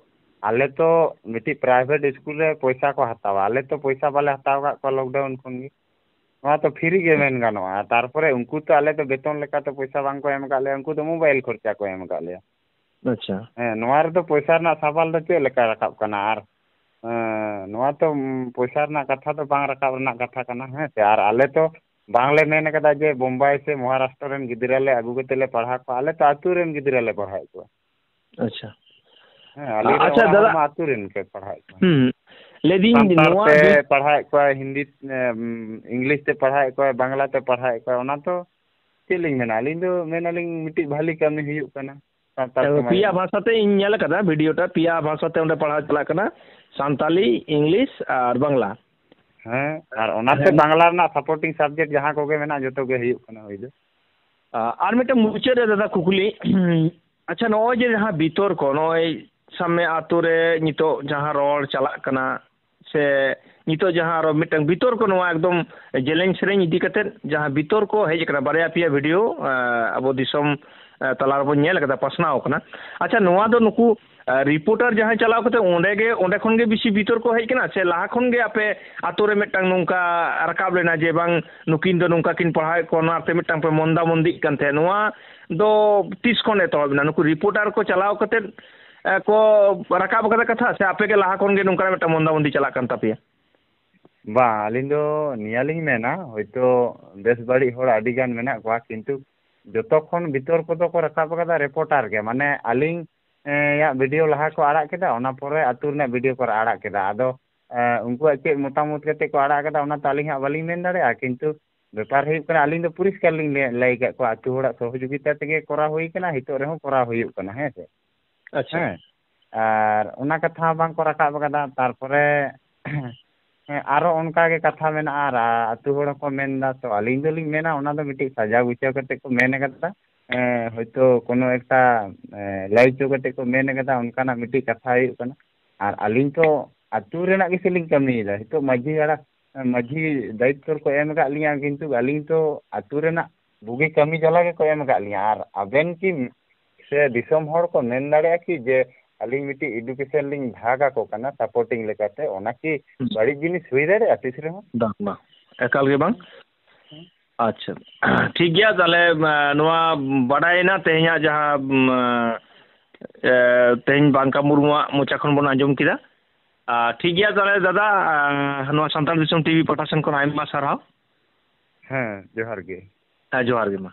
ᱟᱞᱮ ᱛᱚ ᱢᱤᱫᱴᱤᱡ private ᱥᱠᱩᱞ ᱨᱮ ᱯᱚᱭᱥᱟ ᱠᱚ ᱦᱟᱛᱟᱣᱟ, ᱟᱞᱮ ᱛᱚ ᱯᱚᱭᱥᱟ ᱵᱟᱞᱮ ᱦᱟᱛᱟᱣ ᱟᱠᱟᱫ ᱠᱚᱣᱟ lockdown ᱠᱷᱚᱱ ᱜᱮ᱾ ᱱᱚᱣᱟ ᱛᱚ free ᱜᱮ ᱢᱮᱱ ᱜᱟᱱᱚᱜᱼᱟ᱾ ᱛᱟᱨᱯᱚᱨᱮ ᱩᱱᱠᱩ ᱛᱚ ᱟᱞᱮ ᱫᱚ ᱵᱮᱛᱚᱱ ᱞᱮᱠᱟᱛᱮ ᱯᱚᱭᱥᱟ ᱵᱟᱝ ᱠᱚ ᱮᱢ ᱟᱠᱟᱫ ᱞᱮᱭᱟ, ᱩᱱᱠᱩ ᱫᱚ mobile ᱠᱷᱚᱨᱪᱟ ᱠᱚ ᱮᱢ ᱟᱠᱟᱫ ᱞᱮᱭᱟ᱾ ᱟᱪᱪᱷᱟ᱾ ᱦᱮᱸ, ᱱᱚᱣᱟ ᱨᱮᱫᱚ ᱯᱚᱭᱥᱟ ᱨᱮᱱᱟᱜ ᱥᱟᱵᱟᱞ ᱫᱚ ᱪᱮᱫ ᱞᱮᱠᱟ ᱨᱟᱠᱟᱵ ᱠᱟᱱᱟ? ᱟᱨ, ᱮᱸ, ᱱᱚᱣᱟ ᱛᱚ, ᱩᱢ, ᱯᱚᱭᱥᱟ ᱨᱮᱱᱟᱜ ᱠᱟᱛᱷᱟ ᱫᱚ ᱵᱟᱝ ᱨᱟᱠᱟᱵ ᱨᱮᱱᱟᱜ ᱠᱟᱛᱷᱟ ᱠᱟᱱᱟ, ᱦᱮᱸ ᱥᱮ? ᱟᱨ ᱟᱞᱮ ᱛᱚ ᱵᱟᱝᱞᱮ ᱢᱮᱱ ᱟᱠᱟᱫᱟ ᱡᱮ ᱵᱳᱢᱵᱟᱭ ᱥᱮ ᱢᱚᱦᱟᱨᱟᱥᱴᱨᱚ ᱨᱮᱱ ᱜᱤᱫᱽᱨᱟᱹ ᱞᱮ ᱟᱹᱜᱩ ᱠᱟᱛᱮ ᱞᱮ ᱯᱟᱲᱦᱟᱣ ᱠᱚᱣᱟ, ᱟᱞᱮ ᱛᱚ ᱟᱹᱛᱩ ᱨᱮᱱ ᱜᱤᱫᱽᱨᱟᱹ ᱞᱮ ᱯᱟᱲᱦᱟᱣᱮᱫ ᱠᱚᱣᱟ᱾ ᱟᱪᱪᱷᱟ᱾ ᱦᱮᱸ, ᱟᱹᱞᱤᱧ ᱨᱮᱱ ᱟᱪᱪᱷᱟ, ᱚᱲᱟᱜ ᱦᱚᱲ ᱫᱟᱫᱟ᱾ ᱢᱟ ᱟᱹᱛᱩ ᱨᱮᱱ ᱠᱚ ᱯᱟᱲᱦᱟᱣᱮᱫ ᱠᱚᱣᱟ᱾ ᱦᱩᱸ᱾ ᱞᱟᱹᱭᱫᱟᱹᱧ ᱥᱟᱱᱛᱟᱲ ᱱᱚᱣᱟ ᱛᱮ ᱵᱤ- ᱯᱟᱲᱦᱟᱣᱮᱫ ᱠᱚᱣᱟ, ᱦᱤᱱᱫᱤ, ᱮᱢ, English ᱛᱮ ᱯᱟᱲᱦᱟᱣᱮᱫ ᱠᱚᱣᱟ, ᱵᱟᱝᱞᱟ ᱛᱮ ᱯᱟᱲᱦᱟᱣᱮᱫ ᱠᱚᱣᱟ, ᱚᱱᱟ ᱛᱚ ᱪᱮᱫ ᱞᱤᱧ ᱢᱮᱱᱟ, ᱟᱹᱞᱤᱧ ᱫᱚ ᱢᱮᱱᱟᱞᱤᱧ ᱢᱤᱫᱴᱤᱡ ᱵᱷᱟᱞᱤ ᱠᱟᱹᱢᱤ ᱦᱩᱭᱩᱜ ᱠᱟᱱᱟ ᱥᱟᱱᱛᱟᱲ ᱮ, ᱥᱚᱢᱟᱡᱽ ᱯᱮᱭᱟ ᱨᱮᱱᱟᱜ᱾ ᱵᱷᱟᱥᱟᱛᱮ ᱤᱧ ᱧᱮᱞ ᱟᱠᱟᱫᱟ ᱵᱷᱤᱰᱤᱭᱳᱴᱟ, ᱯᱮᱭᱟ ᱵᱷᱟᱥᱟᱛᱮ ᱚᱸᱰᱮ ᱯᱟᱲᱦᱟᱣ ᱪᱟᱞᱟᱜ ᱠᱟᱱᱟ, ᱥᱟᱱᱛᱟᱞᱤ, ᱤᱝᱞᱤᱥ ᱟᱨ ᱵᱟᱝᱞᱟ᱾ ᱦᱮᱸ, ᱟᱨ ᱚᱱᱟᱛᱮ ᱦᱮᱸ᱾ ᱵᱟᱝᱞᱟ ᱨᱮᱱᱟᱜ supporting subject ᱡᱟᱦᱟᱸ ᱠᱚᱜᱮ ᱢᱮᱱᱟᱜᱼᱟ, ᱡᱚᱛᱚ ᱜᱮ ᱦᱩᱭᱩᱜ ᱠᱟᱱᱟ ᱦᱩᱭ ᱫᱚ᱾ ᱟ-, ᱟᱨ ᱢᱤᱫᱴᱟᱝ ᱢᱩᱪᱟᱹᱫ ᱨᱮ ᱫᱟᱫᱟ ᱠᱩᱠᱞᱤ, ᱟᱪᱪᱷᱟ, ᱱᱚᱜᱼᱚᱭ ᱡᱮ ᱡᱟᱦᱟᱸ ᱵᱤᱛᱚᱨᱠᱚ, ᱱᱚᱜᱼᱚᱭ ᱥᱟᱵ ᱢᱮ ᱟᱛᱳ ᱨᱮ ᱱᱤᱛᱚᱜ ᱡᱟᱦᱟᱸ ᱨᱚᱲ ᱪᱟᱞᱟᱜ ᱠᱟᱱᱟ, ᱥᱮ ᱱᱤᱛᱚᱜ ᱡᱟᱦᱟᱸ ᱟᱨᱚ ᱢᱤᱫᱴᱟᱝ ᱵᱤᱛᱚᱨᱠᱚ, ᱱᱚᱣᱟ ᱮᱠᱫᱚᱢ ᱡᱮᱞᱮᱧ ᱥᱮᱨᱮᱧ ᱤᱫᱤ ᱠᱟᱛᱮᱫ ᱡᱟᱦᱟᱸ ᱵᱤᱛᱚᱨᱠᱚ ᱦᱮᱡ ᱟᱠᱟᱱᱟ, ᱵᱟᱨᱭᱟ ᱯᱮᱭᱟ ᱵᱷᱤᱰᱤᱭᱳ, ᱮᱸ, ᱟᱵᱚ ᱫᱤᱥᱚᱢ, ᱮᱸ, ᱛᱟᱞᱟ ᱨᱮᱵᱚᱱ ᱧᱮᱞ ᱟᱠᱟᱫᱟ, ᱯᱟᱥᱱᱟᱣ ᱟᱠᱟᱱᱟ᱾ ᱟᱪᱪᱷᱟ, ᱱᱚᱣᱟ ᱫᱚ ᱱᱩᱠᱩ, ᱮᱸ, ᱨᱤᱯᱳᱨᱴᱟᱨ ᱡᱟᱦᱟᱸᱭ ᱪᱟᱞᱟᱣ ᱠᱟᱛᱮ ᱚᱸᱰᱮ ᱜᱮ, ᱚᱸᱰᱮ ᱠᱷᱚᱱ ᱜᱮ ᱵᱮᱥᱤ ᱵᱤᱛᱚᱨᱠᱚ ᱦᱮᱡ ᱟᱠᱟᱱᱟ, ᱥᱮ ᱞᱟᱦᱟ ᱠᱷᱚᱱ ᱜᱮ ᱟᱯᱮ ᱟᱛᱳ ᱨᱮ ᱢᱤᱫᱴᱟᱝ ᱱᱚᱝᱠᱟ ᱨᱟᱠᱟᱵ ᱞᱮᱱᱟ ᱡᱮ ᱵᱟᱝ, ᱱᱩᱠᱤᱱ ᱫᱚ ᱱᱚᱝᱠᱟ ᱠᱤᱱ ᱯᱟᱲᱦᱟᱣᱮᱫ ᱠᱚᱣᱟ, ᱚᱱᱟᱛᱮ ᱢᱤᱫᱴᱟᱝ ᱯᱮ ᱢᱚᱱᱫᱟ ᱢᱚᱱᱫᱤᱜ ᱠᱟᱱ ᱛᱟᱦᱮᱸᱫ? ᱱᱚᱣᱟ ᱫᱚ ᱛᱤᱥ ᱠᱷᱚᱱ ᱮᱛᱚᱦᱚᱵ ᱮᱱᱟ? ᱱᱩᱠᱩ ᱨᱤᱯᱳᱨᱴᱟᱨ ᱠᱚ ᱪᱟᱞᱟᱣ ᱠᱟᱛᱮ, ᱮ, ᱠᱚ ᱨᱟᱠᱟᱵ ᱟᱠᱟᱫᱟ ᱠᱟᱛᱷᱟ, ᱥᱮ ᱟᱯᱮ ᱜᱮ ᱞᱟᱦᱟ ᱠᱷᱚᱱ ᱜᱮ ᱱᱚᱝᱠᱟᱱᱟᱜ ᱢᱤᱫᱴᱟᱝ ᱢᱚᱱᱫᱟ ᱢᱚᱱᱫᱤ ᱪᱟᱞᱟᱜ ᱠᱟᱱ ᱛᱟᱯᱮᱭᱟ? ᱵᱟᱝ, ᱟᱹᱞᱤᱧ ᱫᱚ ᱱᱤᱭᱟᱹ ᱞᱤᱧ ᱢᱮᱱᱟ, ᱦᱚᱭᱛᱳ ᱵᱮᱥ ᱵᱟᱹᱲᱤᱡ ᱦᱚᱲ ᱟᱹᱰᱤ ᱜᱟᱱ ᱢᱮᱱᱟᱜ ᱠᱚᱣᱟ, ᱠᱤᱱᱛᱩ ᱡᱚᱛᱚ ᱠᱷᱚᱱ ᱵᱤᱛᱚᱨᱠᱚ ᱫᱚᱠᱚ ᱨᱟᱠᱟᱵ ᱟᱠᱟᱫᱟ ᱨᱤᱯᱳᱨᱴᱟᱨ ᱜᱮ᱾ ᱢᱟᱱᱮ ᱟᱹᱞᱤᱧ, ᱮ, ᱭᱟᱜ ᱵᱷᱤᱰᱤᱭᱳ ᱞᱟᱦᱟ ᱠᱚ ᱟᱲᱟᱜ ᱠᱮᱫᱟ, ᱚᱱᱟ ᱯᱚᱨᱮ ᱟᱹᱛᱩ ᱨᱮᱱᱟᱜ ᱵᱷᱤᱰᱤᱭᱳ ᱠᱚ ᱟᱲᱟᱜ ᱠᱮᱫᱟ᱾ ᱟᱫᱚ, ᱮ, ᱩᱱᱠᱩᱣᱟᱜ ᱪᱮᱫ ᱢᱚᱛᱟᱢᱚᱛ ᱠᱟᱛᱮ ᱠᱚ ᱟᱲᱟᱜ ᱠᱮᱫᱟ, ᱚᱱᱟ ᱛᱚ ᱟᱹᱞᱤᱧ ᱦᱟᱸᱜ ᱵᱟᱹᱞᱤᱧ ᱢᱮᱱ ᱫᱟᱲᱮᱭᱟᱜᱼᱟ, ᱠᱤᱱᱛᱩ ᱵᱮᱯᱟᱨ ᱦᱩᱭᱩᱜ ᱠᱟᱱᱟ, ᱟᱹᱞᱤᱧ ᱫᱚ ᱯᱚᱨᱤᱥᱠᱟᱨ ᱞᱤᱧ ᱞᱟᱹᱭ, ᱞᱟᱹᱭ ᱟᱠᱟᱫ ᱠᱚᱣᱟ, ᱟᱹᱛᱩ ᱦᱚᱲᱟᱜ ᱥᱚᱦᱚᱡᱳᱜᱤᱛᱟ ᱛᱮᱜᱮ ᱠᱚᱨᱟᱣ ᱦᱩᱭ ᱠᱟᱱᱟ, ᱱᱤᱛᱚᱜ ᱨᱮᱦᱚᱸ ᱠᱚᱨᱟᱣ ᱦᱩᱭᱩᱜ ᱠᱟᱱᱟ, ᱦᱮᱸ ᱥᱮ? ᱟᱪᱪᱷᱟ᱾ ᱦᱮᱸ, ᱟᱨ ᱚᱱᱟ ᱠᱟᱛᱷᱟ ᱦᱚᱸ ᱵᱟᱝ ᱠᱚ ᱨᱟᱠᱟᱵ ᱟᱠᱟᱫᱟ᱾ ᱛᱟᱨᱯᱚᱨᱮ ᱦᱮᱸ, ᱟᱨᱚ ᱚᱱᱠᱟ ᱜᱮ ᱠᱟᱛᱷᱟ ᱢᱮᱱᱟᱜᱼᱟ, ᱟᱨ ᱟᱹᱛᱩ ᱦᱚᱲ ᱦᱚᱸᱠᱚ ᱢᱮᱱ ᱮᱫᱟ᱾ ᱛᱚ ᱟᱹᱞᱤᱧ ᱫᱚᱞᱤᱧ ᱢᱮᱱᱟ, ᱚᱱᱟ ᱫᱚ ᱢᱤᱫᱴᱤᱡ ᱥᱟᱡᱟᱣ ᱜᱩᱪᱷᱟᱹᱣ ᱠᱟᱛᱮ ᱠᱚ ᱢᱮᱱ ᱟᱠᱟᱫᱟ᱾ ᱦᱮᱸ, ᱦᱚᱭᱛᱳ ᱠᱳᱱᱳ ᱮᱠᱴᱟ, ᱮ, ᱞᱟᱹᱭ ᱦᱚᱪᱚ ᱠᱟᱛᱮ ᱠᱚ ᱢᱮᱱ ᱟᱠᱟᱫᱟ, ᱚᱱᱠᱟᱱᱟᱜ ᱢᱤᱫᱴᱤᱡ ᱠᱟᱛᱷᱟ ᱦᱩᱭᱩᱜ ᱠᱟᱱᱟ᱾ ᱟᱨ ᱟᱹᱞᱤᱧ ᱛᱚ ᱟᱹᱛᱩ ᱨᱮᱱᱟᱜ ᱜᱮᱥᱮ ᱞᱤᱧ ᱠᱟᱹᱢᱤᱭᱮᱫᱟ, ᱱᱤᱛᱚᱜ ᱢᱟᱹᱡᱷᱤ ᱟᱲᱟᱜ, ᱢᱟᱹᱡᱷᱤ ᱫᱟᱭᱤᱛᱛᱚ ᱨᱮᱠᱚ ᱮᱢ ᱟᱠᱟᱫ ᱞᱤᱧᱟ, ᱠᱤᱱᱛᱩ ᱟᱹᱞᱤᱧ ᱛᱚ ᱟᱹᱛᱩ ᱨᱮᱱᱟᱜ ᱵᱩᱜᱤ ᱠᱟᱹᱢᱤ ᱡᱟᱞᱟ ᱜᱮᱠᱚ ᱮᱢ ᱟᱠᱟᱫ ᱞᱤᱧᱟ᱾ ᱟᱨ ᱟᱵᱮᱱ ᱠᱤ ᱥᱮ ᱫᱤᱥᱚᱢ ᱦᱚᱲ ᱠᱚ ᱢᱮᱱ ᱫᱟᱲᱮᱭᱟᱜᱼᱟ ᱠᱤ ᱡᱮ ᱟᱹᱞᱤᱧ ᱢᱤᱫᱴᱤᱡ ᱮᱰᱩᱠᱮᱥᱚᱱ ᱞᱤᱧ ᱵᱷᱟᱜᱽ ᱟᱠᱚ ᱠᱟᱱᱟ ᱥᱟᱯᱳᱨᱴᱤᱝ ᱞᱮᱠᱟᱛᱮ, ᱚᱱᱟ ᱠᱤ ᱦᱩᱸ᱾ ᱵᱟᱹᱲᱤᱡ ᱡᱤᱱᱤᱥ ᱦᱩᱭ ᱫᱟᱲᱮᱭᱟᱜᱼᱟ ᱛᱤᱥ ᱨᱮᱦᱚᱸ? ᱵᱟᱝ, ᱵᱟᱝ, ᱮᱠᱟᱞ ᱜᱮ ᱵᱟᱝ᱾ ᱟᱪᱪᱷᱟ, ᱴᱷᱤᱠ ᱜᱮᱭᱟ, ᱛᱟᱦᱞᱮ, ᱮᱸ, ᱱᱚᱣᱟ ᱵᱟᱰᱟᱭᱮᱱᱟ ᱛᱮᱦᱮᱧᱟᱜ ᱡᱟᱦᱟᱸ, ᱮᱸ, ᱮᱸ, ᱛᱮᱦᱮᱧ ᱵᱟᱝᱠᱟ ᱢᱩᱨᱢᱩᱣᱟᱜ ᱢᱚᱪᱟ ᱠᱷᱚᱱ ᱵᱚᱱ ᱟᱸᱡᱚᱢ ᱠᱮᱫᱟ᱾ ᱟᱨ ᱴᱷᱤᱠ ᱜᱮᱭᱟ, ᱛᱟᱦᱞᱮ ᱫᱟᱫᱟ, ᱮᱸ, ᱱᱚᱣᱟ ᱥᱟᱱᱛᱟᱲ ᱫᱤᱥᱚᱢ ᱴᱤᱵᱷᱤ ᱯᱟᱦᱴᱟ ᱥᱮᱱ ᱠᱷᱚᱱ ᱟᱭᱢᱟ ᱥᱟᱨᱦᱟᱣ᱾ ᱦᱮᱸ, ᱡᱚᱦᱟᱨ ᱜᱮ᱾ ᱦᱮᱸ, ᱡᱚᱦᱟᱨ ᱜᱮ ᱢᱟ᱾